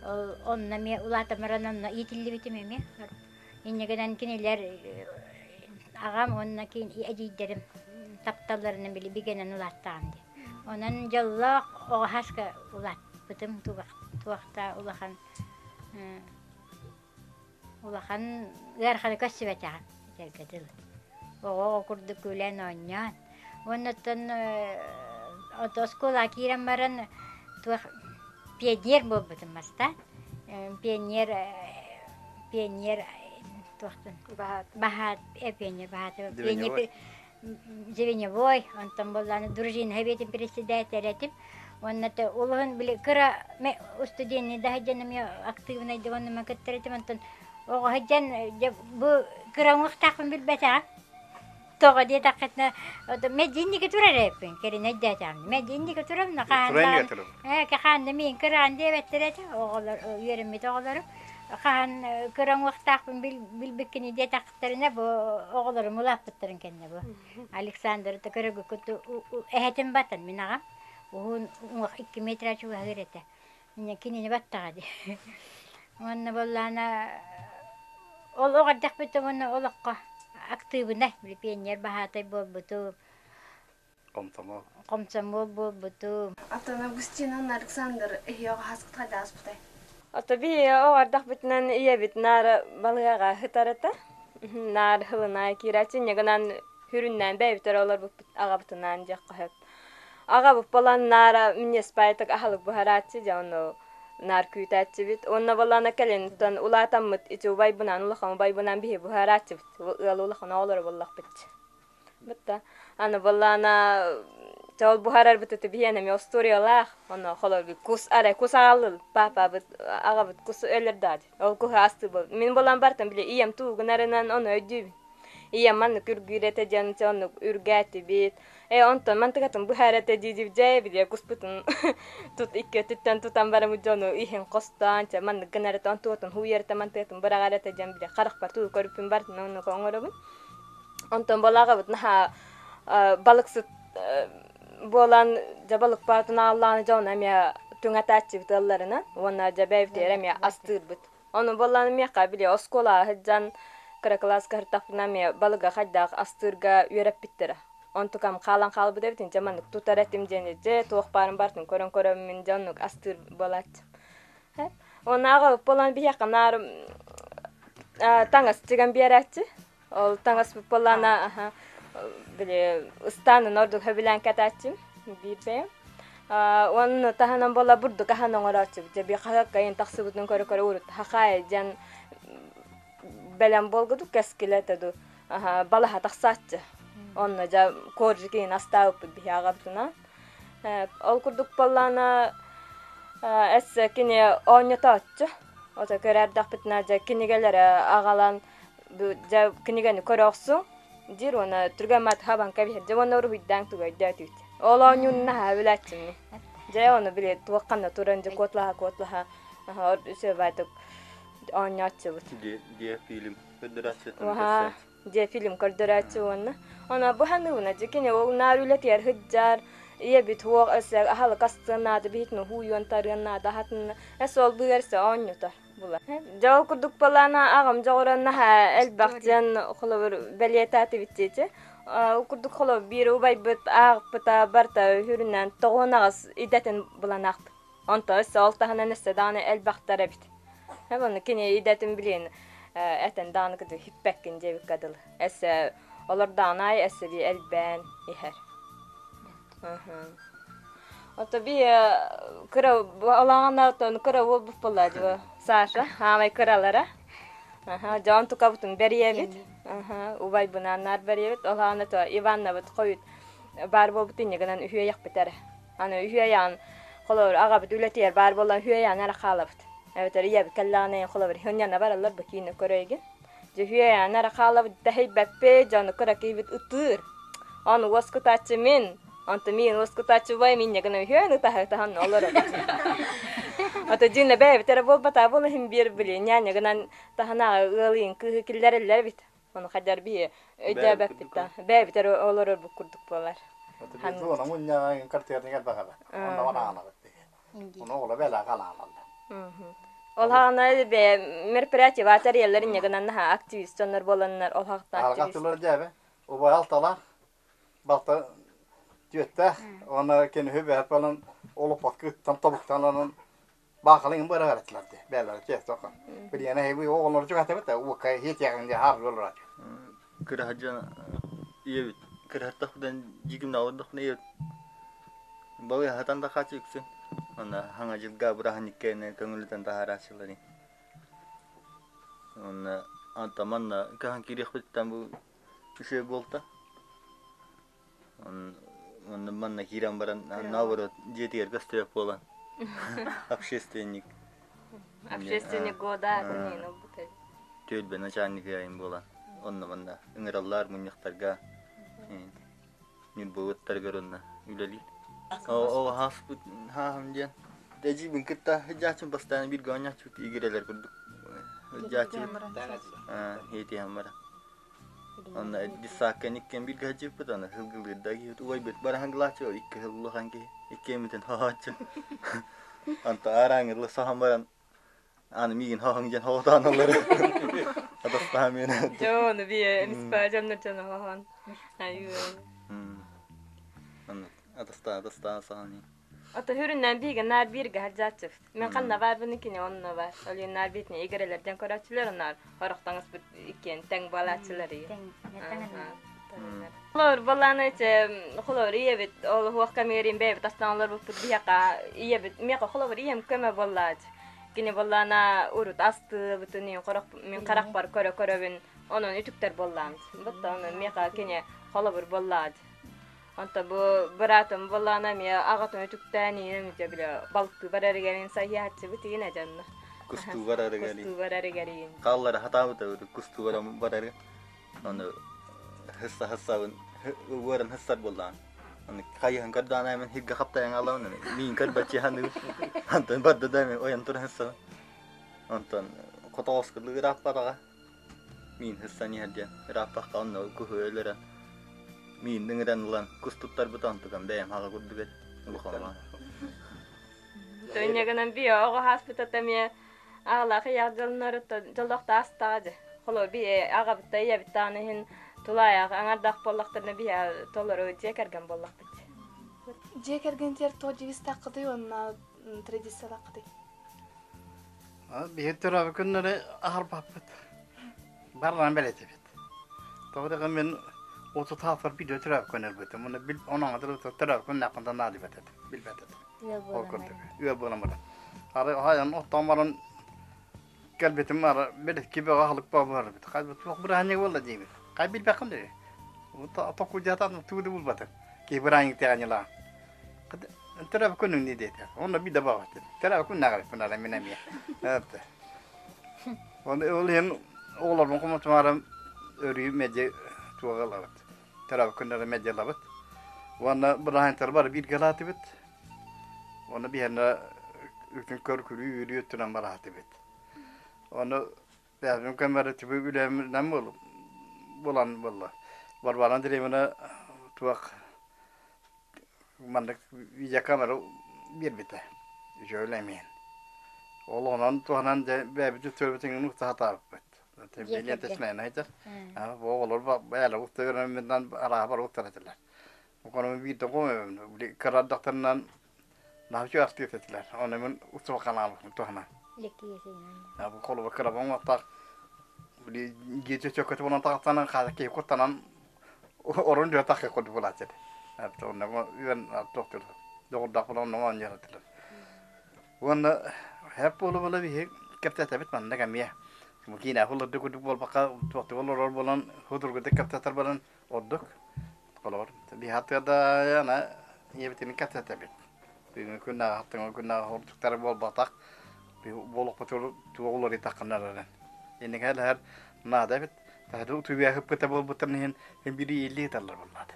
Ол онно эмиэ улаатан баран онно иитиллибитим эмиэ. Инньэ гынан кинилэр аҕам уонна эдьиийдэрим тапталларынан били бигэнэн улааттаҕым дии. Онон дьоллоох оҕо хаска улааппытым туох да улахан улахан ыараханы көрсүбэтэҕим этэргэ дылы. Оҕо-оҕо курдук күлэн оонньоон. Уонна оттон оскуолаҕа киирэн баран туох пионер буолбутум бастаан. Пионер пионер туохтан баһаат пионер баһаат пионер звеньевой онтон буоллаҕына дружина сэбиэтин председателэ этим уонна улуһун били кыра устудьуоннуу да сылдьан эмиэ актыыбынайдык оннума кыттар этим онтон оҕо сылдьан бу кыра уҥуохтаахпын билбэтэҕим тоҕо диэтэххитинэ мэдьинники турар эбиппин кэлин өйдөөтөҕүм мэдьинники турабын хаһан хаһан миин кыраан диэбэттэр этэ оҕолор үөрэммит оҕолорум хаһан кыра уҥуохтаахпын билбиккини диэтэхтэринэ бу оҕолорум улааппыттарын кэннэ бу Александр көрөгүкүт эһэтин батан мин аҕам уһун уҥуох 2 метра чугаһыыр этэ кинини баттаҕа дии уонна буоллаҕына ол оҕо эрдэхпиттэн уонна олоххо актыыбынай били пионер баһаатай буолбутум Комсомол. Комсомол буолбутум. Аттан Августина Александр эһиэҕэ хаскыт хайдааспытай? Ото би оҕардахпытынан ийэбит наар балыаҕа сытар этэ. Наар хылынаа киирээччи инньэ хүрүннээн бэйэбитэр олорбуппут аҕабытынаан диэххэ сөп. Аҕабыт буолан наара минньиэспаайтык аһылык буһарааччы дьэ ону наар күүтээччибит. Уонна буоллаҕына кэлин улаатаммыт ити убайбынаан улахан убайбынаан биһи буһарааччыбыт. Ыал улахан оҕолоро буоллахпыт. Бытта. Аны буоллаҕына ол буһарарбыт ити биһиэнэ эмиэ остуоруйалаах. Ону холобур кус арай кус аҕаллыл паапабыт аҕабыт кус өлөрдөҕө дии. Ол куһу астыы буол. Мин буолан бартан били ийэм тугу гынарынан ону өйдүүбүн. Ийэм маннык үргүүр этэ диэн оннук үргээтибит. Ээ онтон мантыкатын быһаар этэ дии дьэ били куспутун тут икки өттүттэн тутан бараммыт дьону иһин хостоон чэ маннык гынар этэ онтуотун хууйар этэ мантыатын быраҕар этэ диэн били харахпар тугу көрүппүн барытын оннук оҥоробун. Онтон балаҕабыт наһаа балыксыт буолан дьэ балыкпаатын ааллааны дьон эмиэ түҥэтээччибит ыалларынан уонна дьэ бэйэбитигэр эмиэ астыырбыт. Ону буоллаҕына миэхэ били оскуолаҕа сылдьан кыра кылааска сырыттахпына эмиэ балыга хайдах астыырга үөрэппиттэрэ. Онтукам хаалан хаалбыт эбитин дьэ маннык тутар этим диэн дьэ туох баарын барытын көрөн көрөммүн дьэ оннук астыыр буолааччым. Уонна аҕабыт буолан биһиэхэ наар Таҥас тигэн биэрээччи. Ол таҥас буоллаана били ыстаанын ордук сөбүлээн кэтээччим биир бэйэм. Уонна таһынан буола бурдук аһан оҥорооччу. Дьэ би хаһыакка иһин тахсыбытын көрө-көрө урут хахаай диэн бэлэм буолгудук кэскилэ этэ ду балаһа тахсааччы. Онно дьэ коржик иһин астаабыппыт биһи аҕабытынан. Ол курдук буоллаана эссе кини оонньотооччу. Ото көрөрдөхпүтүнэ дьэ кинигэлэри аҕалан дьэ кинигэни көрө охсуҥ диир уонна түргэн маат хабан кэбиһэр дьэ уонна уруһуйдаан тугу өйдөөтүгүт. Ол оонньуун наһаа билээччиммин. Дьэ ону били туохханна туран дьэ куотлаһа куотлаһа үсүөбаатык оонньооччубут. Дьиэ фильм көрдөрөөччү Уһаа дьиэ фильм көрдөрөөччү уонна она бу ханыбына дьэ кини ол наар үлэтигэр сылдьар ийэбит хуох өссө аһылык астыан наада биһитин уһуйуон тарыан наада аһатын эс ол быар өссө оонньотор була. Дьэ ол курдук балаана аҕам дьоҕуран наһаа элбэх диэн холобур бэлиэтээтибит диэти. Ол курдук холобур биир убайбыт ааҕыппыта барыта үһүрүнэн тоҕуон аҕыс идэтин булан аахпыт. Онто өссө ол таһынан өссө даҕаны элбэхтэр эбит. Ону кини идэтин билин этэн даҕаны кытыы хиппэккин диэбиккэ дылы. Өссө олордоҕун аайы өссө бии элбээн иһэр. Ото би кыра олаҕана отон кыра уолбут буолла дьэ Саша хаамай кыралара. Дьон тукабытын бэрийэбит. Убайбынаан наар бэрийэбит. Олаҕана то Иваннабыт хойут баар буолбут инньэ гынан үһүөйэхпит эрэ. Аны үһүөйэҕин холобур аҕабыт үлэтигэр баар буолан үһүөйэҕин эрэ хаалабыт. Эбэтэр ийэбит кэллэҕинэ холобур хынньана бараллар бу киинэ көрөйгүн. Дьэ үһүөйэҕин эрэ хаалабыт дэһийбэппит, дьону кыра киһибит ытыыр. Ону уоскутааччы мин, онтон миин уоскутааччы убайым инньэ гынан үһүөн ытаһа-ытаһан олоробут. Ото дьиҥэ бэйэбит эрэ буолбатаа буола иһин биэр били ньээня гынан таһынааҕы ыалыйын кыыһы киллэрэллэр эбит. Ону хайдар биһи өйдөөбөппүт да. Бэйэбит эрэ олорорбут курдук буолар. Ол хаҕана бэйэ мероприятие тэрийэллэр инньэ гынан наһаа активист дьоннор буоланнар ол хаҕыттан активист. Убай алталаах, балта түөттээх, уонна киниһи бэһэт буолан олоппот кыттан тобуктанан Баахалыҥ быраҕар этилэр дии, бээлэрэ чиэс тоққа. Билиэнэ эһиби оҕолору чугатабыт да уокка иһиэтиэҕиҥ дии хаар олорор. Кыраһадьан ийэбит кыраһаттахпытан дьигимна олордохпуна ийэбит балый хатан да хаачы үксүн. Онно хаҥа дьылга быраһынньыккээнэ көҥүлүтэн таһаарааччылары. Онно анта манна кахан киириэхпиттэн бу үчүгэй буолта. Онно манна киирэн баран наоборот дьиэтигэр көстүбэт буолан общественник Общественник года күнүн ылбыт түөлбэ начальник айын буолан онно манна ыҥыраллар мунньахтарга ньурбабыттарыгар онно үлэлиир. Ол хааспыт хааһым диэн дьиибин кытта сылдьааччым бастаан бииргэ оонньооччубут игирэлэр курдук сылдьааччыбыт иитиһэн баран Онно десакка иккиэн бииргэ сылдьыбыппыт, аны сылгылыырда киһибит убайбыт бараһан гылааччы, икки сыл улахан киһи, иккиэммитин хоһооччу. Онто аараҥҥы соһон баран, аны миигин хоһоҥ диэн хоҕотоон ыллар. Атастаһан миэнэ. Дьэ, ону бие эмиспэ дьоннор дьоно хоһон. Айыы. Онно атастаан атастаан саҕан Ото хүрүннэн биигэ наар бииргэ сылдьааччыбыт. Мин ханна баарбын кини онно бар. Ол иһин наар биитини игирэлэрдэн көрөөччүлэр онноор орохтоҥоспут иккиэн тэҥ буолааччылар Холобур, балааны холобур ийэбит ол уһуох кэмигэр бэйэбит астан олорбуппут биһиэхэ ийэбит миэхэ холобур ийэм көмө буоллаач. Кини буоллаана урут астыыбытын мин харахпар көрө-көрөбүн онон үтүктэр буоллаам. Бутта онон миэхэ кини холобур буоллаач. Онто бу быраатым буоллаҕына эмиэ аҕатын үтүктээн ийэм дьэ били балыктыы барарыгар сайыһааччыбыт игин дьонно. Кустуу барарыгар. Кустуу барарыгар игин. Хааллара хатаабыта кустуу барары. Ону хысса хыссабын уоран хыссар буоллаан. Аны хайыһын көрдөөн аймын хиргэ хаптайан алабын миин көрбөччи ханыы. Антон барда да мен ойон туран хыссабын. Онтон хотоҕоскулуу ырааппатаҕа. Миин хыссан иһэр диэн ырааппакка онно куһу өлөрөн миин ыҥыран ылан кус туттарбыта онтукам бэйэм хаҕа курдук этэ улахаҥҥа. Төнньөгүнэн би оҕо хааспыта эмиэ аҕалаах ыйаах дьоллорутта дьоллоохто астаҕа дьэ. Холо би аҕабытта ийэбиттаан иһин тулаайах аҥардах буоллахтарына биһэ толору дьиэ кэргэн буоллахпыт. Дьиэ кэргэнтигэр туох девизтааххытый уонна традициялааххытый? Биһи төрөөбүт күннэри аһарбаппыт. Барыларын бэлэтибит. Тоҕо да мен оту таатар видео төрөп көнөрбүтүм. Оны бил онон адыр төрөп көннәккән наадыбат этим. Билбэт этим. Ол курдук. Үө буолан баран. Ары хайан оттон баран кэлбитим ара били кибеҕэ аһылык баар бит. Хай туох бырааһынньык буолла диибин. Хай билбэххин дии. Токуйдатан тугу да булбатым. Ки бырааһынньык тэҕаньылаа. Төрөп күнүҥ дии диэтэ. Онно биир да баҕа Төрөп күн наҕарыппын ара мин эмиэ. Оны ол иһин оҕолорбун хомутумаарым өрүү меди туоҕа ылабыт. Төрөп күннэрэ меди ылабыт. Уонна бырааһынньыктар бары бииргэ ылаатыбыт. Уонна биһиэнэ үтүн көр-күлүү үөрүү өттүнэн бараатыбыт. Ону бэйэбин көмөрө түбү үлэминэн булан буолла. Варвара Андреевна туох маннык видеокамера биэрбитэ. Үчүгэй эмиэн. Ол онон туһанан дьэ бэйэбит үтүөбүтүн устаһатаабыппыт. Билиэн тэсмээн айтар. Бу оҕолор бэйэлэр уста үөрэммитинэн арааһа устар этилэр. Ону биирдэ көмөбүн кырадахтарынан наһаа астыыр этилэр. Ону мин устубаканаабыппын туһанан. Бу холобур кырабан уоттаах били дьиэ чөкөтө буолан таҕыстанан хаала киһи куттанан орун дьэ тахха курдук буолааччы этэ. Онно үөн туохтур доҕордоох буолан онно оонньуур этилэр. Уонна хэп буола-буола биһи кэпсэтэбит манна эмиэ. Киинэ хулларды курдук буолбакка туохтук олорор буолан худургутук кэпсэтэр буолан ордук. Холобур, биһи да ана ийэбитин кэпсэтэбит. Бүгүҥҥү күннээҕи хаттыҥы күннээҕи ордуктара буолбатах. Буолуохпутугар туох уларыйтаххына эрэн. Инники элэһэр наада эбит. Таһыды утуйа ыппыта буолбуттарын иһин һин били илии ыталлар буоллаат.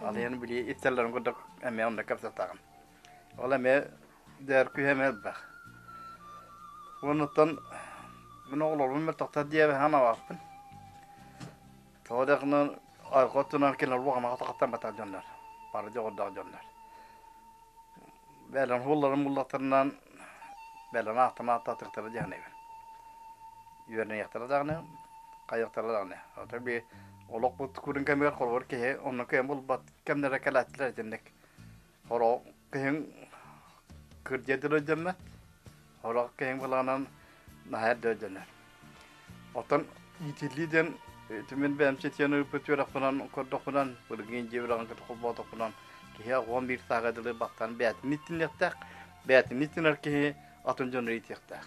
Ал иһин били иттэллэрин курдук эмиэ онно кэпсэтаҕын. Ол эмиэ дээр күүһэ эмиэ элбэх. Уонуттан мин оҕолорбун мөлтөхтөр диэбэһэн абааппын. Тоҕо даҕаны ойхо оттунан кинилэр улаханаҕа тахаттан дьоннор, бары дьоҕурдаах дьоннор. Бэлэн уулларын буллахтарынан бэлэн аахтан ааттаатыахтара дьаһанабын. Үөрэнэйэхтэрэ даҕаны, хайыахтара даҕаны. Ото би олохпут курун кэмигэр холобур киһи онно кыайан булбат кэмнэрэ кэлээччилэр итинник. Хорох киһиҥ кырдьа дьоммөт, хорох киһиҥ былаанан наһаа эрдэ өйдөнөр. Оттон иитиллии диэн ити мин бэйэм ситиэн ыыппыт үөрэхпинэн көрдөхпүнэн, былыргы дьиэ үөрэҕин кытта холбоотохпунан киһи 11 сааҕа дылы баттан бэйэтин иттиниэхтээх, бэйэтин иттинэр киһи атын дьону иитиэхтээх.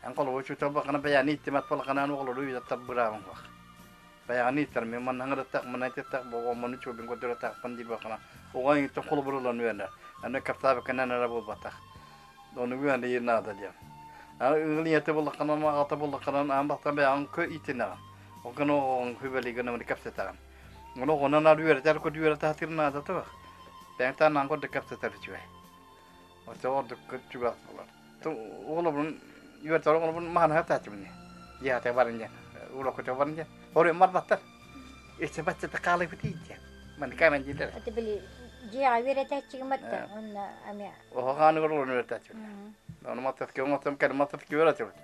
Эн холобур учуутал бакана бэйэни иттимэт балаканаан оҕолору үөрэттэр быраабыҥ суох. Бэйэҕин ииттэр мин манна ыҥырыттах, манна ититтэх, оҕоммун үчүгэйбин көрдөрүөхтээхпин диир бакана оҕо иҥиттэн холобур ылан үөрэнэр. Аны кэпсээбиккинэн эрэ буолбатах. Ону үөрэнии наада диэн. Ыал ийэтэ буоллаххынан, аҕата буоллаххынан аан бастаан бэйэҕин кө иитинэҕин. Ол гына оҕоҕун сүбэлиигин уонна кэпсэтэҕин. Ону оҕонон ар үөрэтэр курдук үөрэтэ сатыыр наада туох. Бэйэҥ тааннаан курдук кэпсэтэр үчүгэй. Оччоҕо ордук чугас буолар. Оҕолорбун үөрэтэр оҕолорбун маһанаһа тааччыбын. Дьиэҕэ баран диэн, урокка баран диэн. Оруйун барбаттар. Иччэ баччата хаалыпыт диэн. Маннык амен дииллэр. Это били дьиэҕэ үөрэтээччигим атта уонна эмиэ Оһо хааныгар олорон үөрэтээччибин. Ону маттаскы оҥостом кэлин маттаскы үөрэтибит.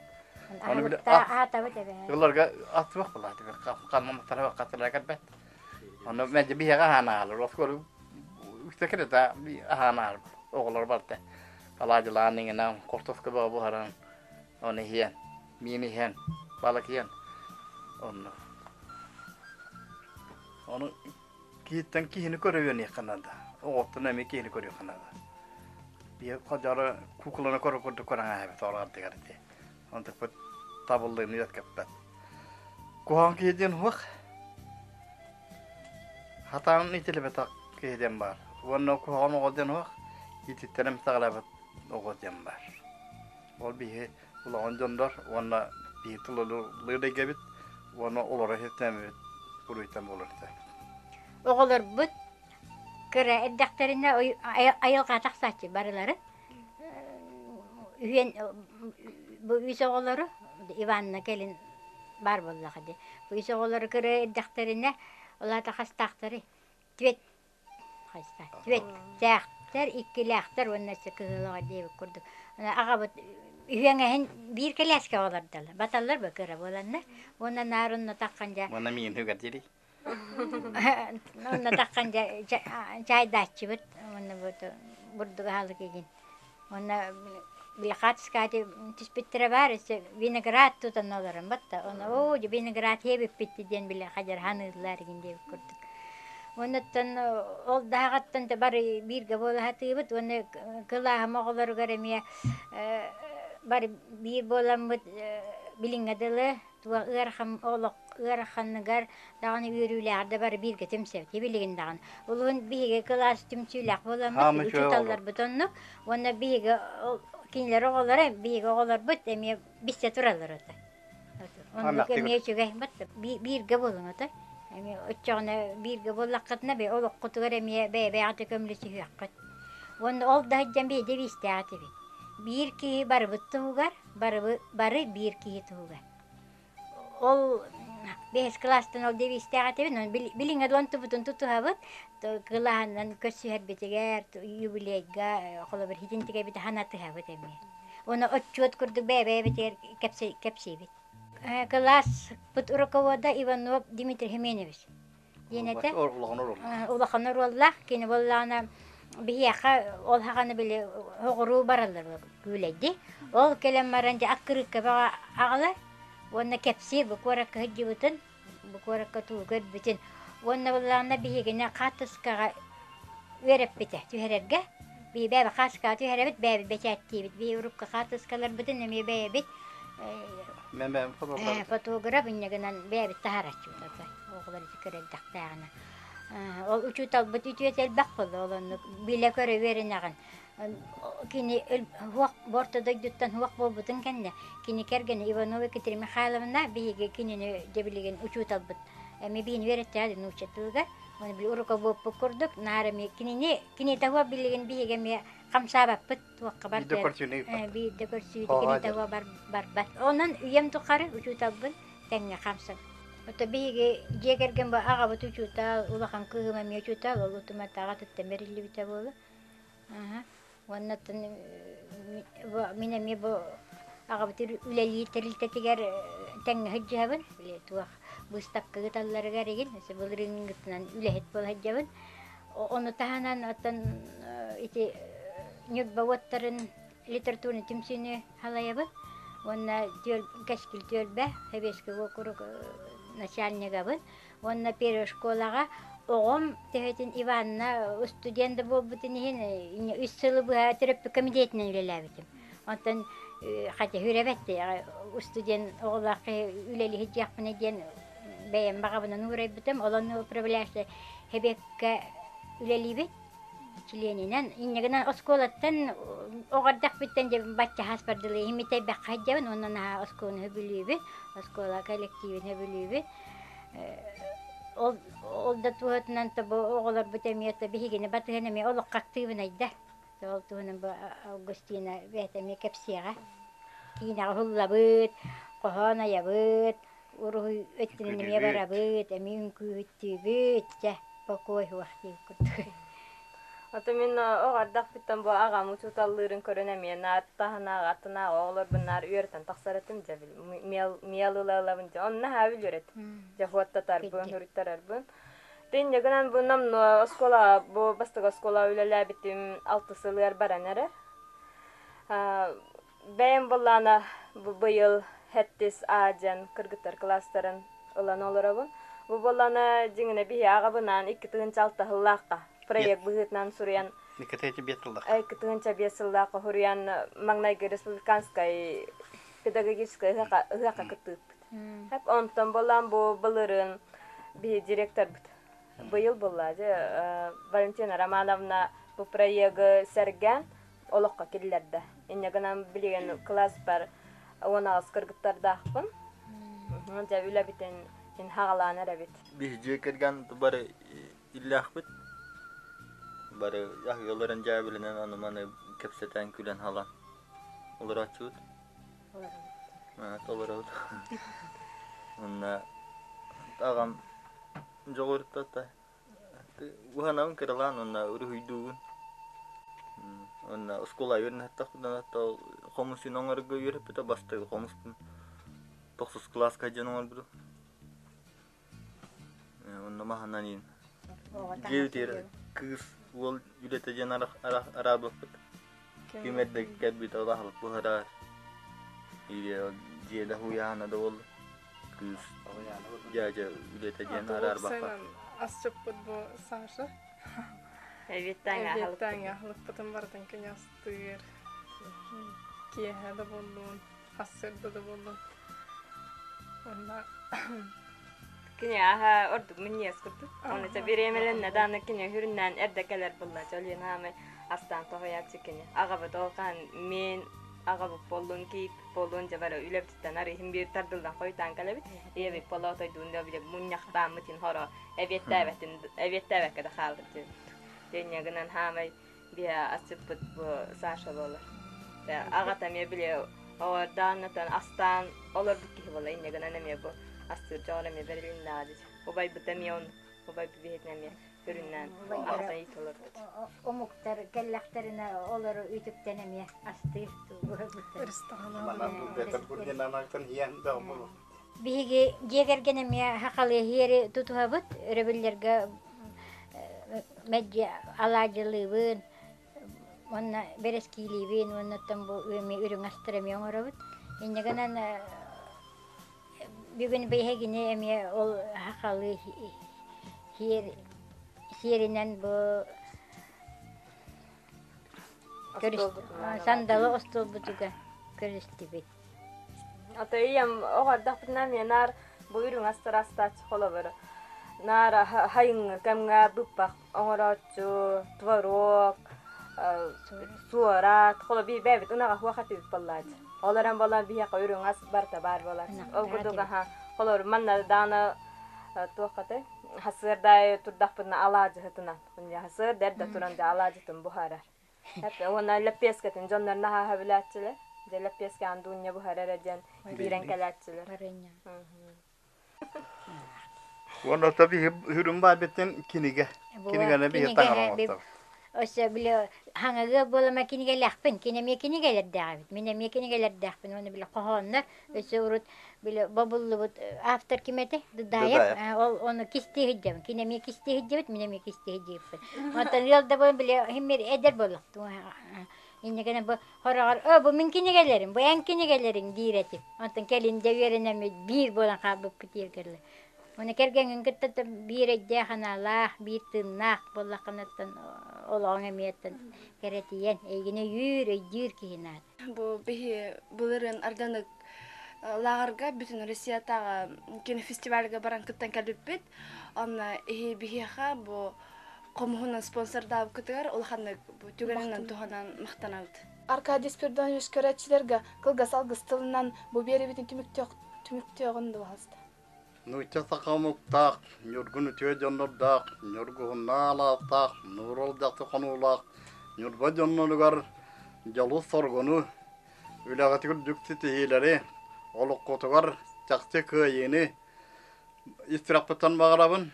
Ону били аатабыт эбээ. Ылларга аттыбах буолаат. Ханна хатыра кэлбэт. Ону мэлдьи биһиэхэ аһаан Оскуола үксэ кирэтэ аһаан оҕолор барда. Алаадьылаан иҥинэн, хортуоска бөҕө буһаран, ону иһиэн, миин иһэн, балык иһэн. Онно. Ону киһиттэн киһини көрө үөниэххэ наада. Оҕоттон эмиэ киһини көрүөххэ наада. Биһи ходьоро куукуланы көрө курдук көрөн ааһабыт оҕолор ардыгар ити. Онтукпут табыллыыны үөскэппэт. Куһаҕан киһи диэн уһуох. Хатаан итилибэтэх киһи диэн баар. Уонна куһаҕан оҕо диэн уһуох. Ититтэн эмсэҕэлээбит оҕо диэн баар. Ол биһи улахан дьоннор уонна биһи тыллыыр эйгэбит уонна олоро иһиттээммит буруйтан буолар этэ. Оҕолорбут кыра эрдэхтэринэ айылҕа тахсааччы барылары үһүөн бу үс оҕолору Иванна кэлин баар буоллаҕа дии. Бу үс оҕолору кыра эрдэхтэринэ ол аата хастаахтарый? Түөрт Түөртээхтэр, иккилээхтэр уонна өссө кыһыл оҕо диэбит курдук. Аҕабыт үһүөҥэһин биир кэлээскэҕэ олордоллор. Баталлар ба кыра буоланнар. Уонна наар онно таххан дьэ Уонна миигин үгэр диирий? Онно таххан дьэ чаайдааччыбыт. Уонна бурдук аһалык игин. Уонна Били хаатыскаати түспүттэрэ баар, өссө виноград тутан олорон батта. Ону оо, дьэ виноград иэбиппит диэн били хадьар ханыыллар игин диэбит курдук. Уоннаттан ол даһаҕаттан да бары бииргэ буола сатыыбыт уонна кылааһым оҕолоругар эмиэ бары биир буоламмыт билиҥҥэ дылы туох ыарахан олох ыараханыгар даҕаны үөрүүлээҕэр да бары бииргэ түмсэбит билигин даҕаны улуһун биһиги кылаас түмсүүлээх буоламмыт учууталларбыт оннук уонна биһиги кинилэр оҕолоро биһиги оҕолорбут эмиэ биссе тураллар ото оннук эмиэ үчүгэй бииргэ буолуҥ ото эмиэ оччоҕуна бииргэ буоллаххытына бэйэ олоххутугар эмиэ бэйэ-бэйэҕитэ көмөлөсүһүөххүт уонна ол да сылдьан биһиги биистээх этибит биир киһи барыбыт туһугар бары биир киһи туһугар Ол бэһис кылаастан ол девизтээх этибин, билиҥҥэ дылы тутуһабыт, кылааһынан көрсүһэрбитигэр, юбилейга, холобур, хитинтигэбит ханатыһабыт эмиэ. Уонна отчуот курдук бэйэ-бэйэбитигэр кэпсиибит. Кылааспыт руковода Иванов Дмитрий Хименович диэн этэ. Улахан оруоллаах. Кини буоллаҕына биһиэхэ ол хаҕаны били оҕуруу бараллар күүлэйди. Ол кэлэн баран дьэ аккырыыкка бөҕө аҕалар уонна кэпсиир бу куоракка сылдьыбытын, бу куоракка тугу көрбүтүн. Уонна буоллаҕына биһигини хаартыскаҕа үөрэппитэ түһэрэргэ. Биһи бэйэбит хаартыскаҕа түһэрэбит, бэйэбит бэчээттиибит. Биһи урукку хаартыскаларбытын эмиэ бэйэбит фотограф инньэ гынан бэйэбит таһаараччыбыт. Оҕолор ити көрөллөхтөөҕүнэ. Ол учууталбыт үтүөтэ элбэх буолла, ол оннук билэ-көрө үөрэнэҕин. Кини уһуох орто дойдуттан уһуох буолбутун кэннэ, кини кэргэнэ Иванова Екатерина Михайловна биһиги кинини дьэ билигин учууталбыт эмиэ биһини үөрэттэҕэ нуучча тылыгар. Оны били уруководпут курдук наар эмиэ кинини кинитэ уһуох билигин биһиги эмиэ хамсаабаппыт туохха барда биирдэ көрсүүтэ кинитэ уһуох барбат. Онон үйэм тухары учууталбын тэҥҥэ хамсабыт. Ото биһиги дьиэ кэргэн бу аҕабыт учуутал, улахан кыыһым эмиэ учуутал, ол утуматааҕа туттан бэриллибитэ буолуо. Уонна мин эмиэ бу аҕабыт үлэлиир тэрилтэтигэр тэҥҥэ сылдьыһабын. Били туох быыстапка ыыталларыгар игин, былырыыҥҥытынан үлэһит буола сылдьабын. Ону таһынан оттон ити Ньурба уоттарын литературнай түмсүүнү халайабын уонна Кэскил түөлбэ Сэбиэскэй уокурук начальнигабын уонна первой школаҕа оҕом төһөтүн Иванна студент да буолбутун иһин үс сылы быһа төрөппүт комитетинэн үлэлээбитим. Онтон хотя үрэбэт студент оҕолоох үлэлии сылдьыахпына диэн бэйэм баҕабынан уурайбытым. Ол онно управляющай Хэбеккэ үлэлиибит. Чилиэнинэн инньэ гынан оскуолаттан оҕо эрдэхпиттэн дьэ бачча хаспар дылы имитэйбэххэ сылдьабын уонна наһаа оскуоланы сөбүлүүбүн, оскуола коллективин сөбүлүүбүн. Ол ол да туһатынан то бу оҕолорбут эмиэ то биһигини батыһан эмиэ олоххо актыыбынайдар. Ол туһунан бу Августина бэйэтэ эмиэ кэпсиэҕэ. Киинэҕэ уһуллабыт, хоһоон айабыт, уруһуй өттүнэн эмиэ барабыт, эмиэ үҥкүүһүттүүбүт, чэ, покой суох диир курдук. Ото мин оҕо ардахпыттан бу аҕам учууталлыырын көрөн эмиэ наар таһынааҕы аттынааҕы оҕолорбун наар үөрэтэн тахсар этим дьэ миэл ыла ылабын дьэ онно наһаа үлүөр этим дьэ хуоттатарбын суруйтарарбын Тинньэ гынан бу номнуо оскуола бу бастакы оскуола үлэлээбитим алтыс сылыгар баран эрэр. Бэйэм былаана бу быйыл хэттис А диэн кыргыттар кылаастарын ылан олоробун. Бу буоллаана дьиҥинэ биһи аҕабынаан 2 6 сыллаахха проект быһыытынан суруйан 2 5 сыллаахха суруйан маҥнайгы республиканскай педагогическай ыһыахха кыттыыппыт. Онтон буоллаан бу былырыын биһи директорбыт быйыл буолла дьэ Валентина Романовна бу проегы сэргээн олоххо киллэрдэ. Инньэ гынан билигин кылааспар 18 кыргыттардаахпын. Дьэ үлэбитин ин хаҕалаан эрэбит. Биһи дьиэ кэргэн бары иллээхпит. Бары аһыаларын дьээбилинэн аны-маны кэпсэтэн күлэн халан олорооччубут. Толоробут. Уонна аҕам дьоҕуртата уһанабын кыралаан уонна уруһуйдуубун. Уонна оскуола үөрэнэхтэхпинэ хомус оҥорорго үөрэппитэ бастакы хомуспун тохсус кылааска дьон оҥорбутум. Онно маһынан иин. Дьиэбитигэр кыыс уол үлэтэ диэн араабыппыт. Ким эрдэ кэлбит ол аһылык буһарар. Или дьиэлэ уйаана да буолла. Кыыс дьээдьэ үлэтэ диэн араарбаппат. Асчыппыт бу Саша. Эбиэттээҥ Эбиэттээҥ аһылыкпытын барытын кини астыыр. Киэһэ да буоллун, хассыырда да буоллун. Онно Кини аха ордук минньиэс курдук. Оны ча бириэмэлэннэ дааны кини хүрүннээн эрдэ кэлэр булла. Чолиэн хаамай астаан тоһуйааччы кини. Аҕабыт ол хаан мен аҕабыт боллун киип боллун дьэ бары үлэбититтэн арыйһын биир тардылдан хойутаан кэлэбит. Ийэбит болоо тойдуун да бile мунньахтааммытын хоро эбиэттээбэтин эбиэттээбэккэ да хаалбыт диэн. Дэньэ гынан хаамай биһэ асчыппыт бу Саша буолар. Аҕата эмиэ били оҕордааннатан астаан олорбут киһи буола инньэ гынан эмиэ бу астыыр дьоҕор эмиэ бэрилиннэҕэ дии. Убайбыт эмиэ он убайбыт биһитин эмиэ үрүннээн аҕата иитэ олорбут. Омуктар кэллэхтэринэ олору үтүктэн эмиэ астыыр. Биһиги дьиэ кэргэн эмиэ хахалыы иһиэри тутуһабыт, өрөбүллэргэ мэлдьи алаадьылыыбын уонна бэрэскиилиибин уонна оттон бу эмиэ үрүҥ астары эмиэ оҥоробут. Инньэ гынан бүгүн биһигини эмиэ ол хахалыы сиэр сиэринэн бу сандалы остуолбутугар көрүстүбүт. Ата ийэм оҕордохпутуна эмиэ наар бу үрүҥ астар астааччы холобур наар хайыҥҥы кэмҥэ быппах оҥорооччу, творог, суорат, холобур бэйэбит ынаҕа суох этибит буоллааччы. Ол эрэн буолан биһиэхэ үрүҥ ас барыта баар буолааччы. Ол курдук аха холобур манна даҕаны туоххатай хасыардаайы турдахпытына алаадьыһытынан хасыарда эрдэ туран дьэ алаадьытын буһарар. Уонна лэппиэскэтин дьоннор наһаа сөбүлээччилэр. Дьэ лэппиэскэҕин дуунньа буһар эрэ диэн киирэн кэлээччилэр. Уонна ото биһи үрүм баайбыттан кинигэ. Кинигэни биһи таҥара оҥостобут. Өссө били хаҥаҕыа буолама кинигэлээхпин, кини эмиэ кинигэлэрдээх эбит, мин эмиэ кинигэлэрдээхпин уонна били хоһооннор өссө урут били бобуллубут автор ким этэ? Дудаев. Ол ону кистии сылдьабын. Кини эмиэ кистии сылдьыбыт, мин эмиэ кистии сылдьыбыппын. Онтон ыал да буолан били химмир эдэр буоллахтым. Иннигэнэ бу хороҕор «О, бу мин кинигэлэрим, бу эн кинигэлэриҥ» диир этим. Онтон кэлин дьэ үөрэнэммит биир буолан хаалбыппыт дииргэллэр. Уонна кэргэҥҥин кытта биир өйдөөх аналаах, биир тыыннаах буоллаххынаттан олоҕуҥ эмиэттэн кэрэтийэн, эйигин өйүүр, өйдүүр киһи наада. Бу биһи былырыын Арданык лааҕырга бүтүн Россиятааҕы кинофестивальга баран кыттан кэлбиппит. Онно иһи биһиэхэ бу хомуһунан спонсордаабыккытыгар улаханнык бу түгэнинэн туһанан махтанабыт. Аркадий Спиридонович көрөөччүлэргэ кылгас алгыс тылынан бу биэрэбитин түмүктүөҕүн дуоһаста. Нуучча саха омуктаах, ньургун үтүө дьоннордоох, ньургуһуннаах алаастаах, нуурал дьахты хонуулаах Ньурба дьонноругар дьолу-соргуну, үлэҕитигэр үрдүк ситиһиилэри, олоххутугар чахчы кыайыыны ис сүрэхпиттэн баҕарабын.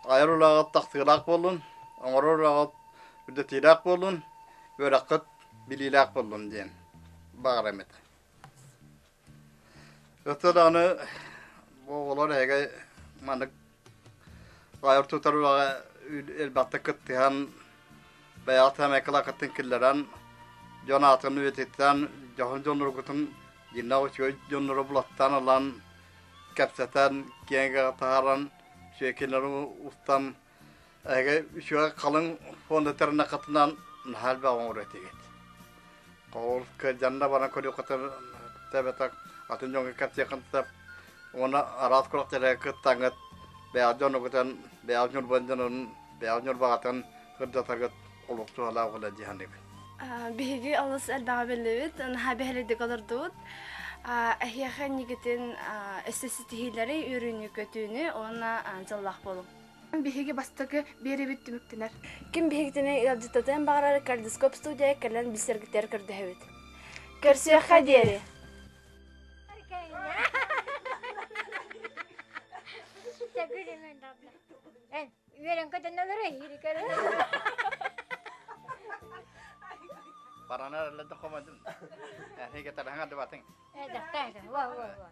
Айар үлэҕит тахсыылаах буоллун, оҥорор үлэҕит үрдэтиилээх буоллун, үөрэххит билиилээх буоллун диэн баҕарам этэ. Өссө даҕаны бу оҕолор эһиги маннык айар тутар үлэҕэ элбэхтик кыттыһан, бэйэҕит сэмэкилаккытын киллэрэн, дьон аатын үйэтитэн, дьоһун дьонноргутун дьиҥнээх үчүгэй дьоннору булаттаан ылан, кэпсэтэн, киэҥ эйгэҕэ таһааран, үчүгэй устан, эһиги үчүгэй халыҥ фонда тэринэххитинэн наһаа элбэх оҥоруо этигит. Ол кырдьанна баран көрүөххүтүн эбэтэр атын дьоҥҥо кэпсиэххин сөп. Уонна араас күрэхтэһиилэргэ кыттаҥҥыт бэйэҕит дьонугутун, бэйэҕит Ньурбан дьонун, бэйэҕит Ньурбаҕытын кырдьатаргыт олус туһалаах буолар дии саныыбын. Биһиги олус элбэҕи биллибит, наһаа бэһэлэйдик олордубут. Эһиэхэ инникитин өссө ситиһиилэри, үөрүүнү-көтүүнү уонна дьоллоох буолуҥ. Биһиги бастакы биэрэбит түмүктэнэр. Ким биһигитини ыалдьыттатыан баҕарар Калейдоскоп студия кэлэн билсэргитигэр көрдөһөбүт. Көрсүөххэ диэри! Үөрэн көтөн олорой, Баранар эллэ да хомадым. Эһиги тараһаҥа дыбатыҥ. Э, дактаа, во, во, во.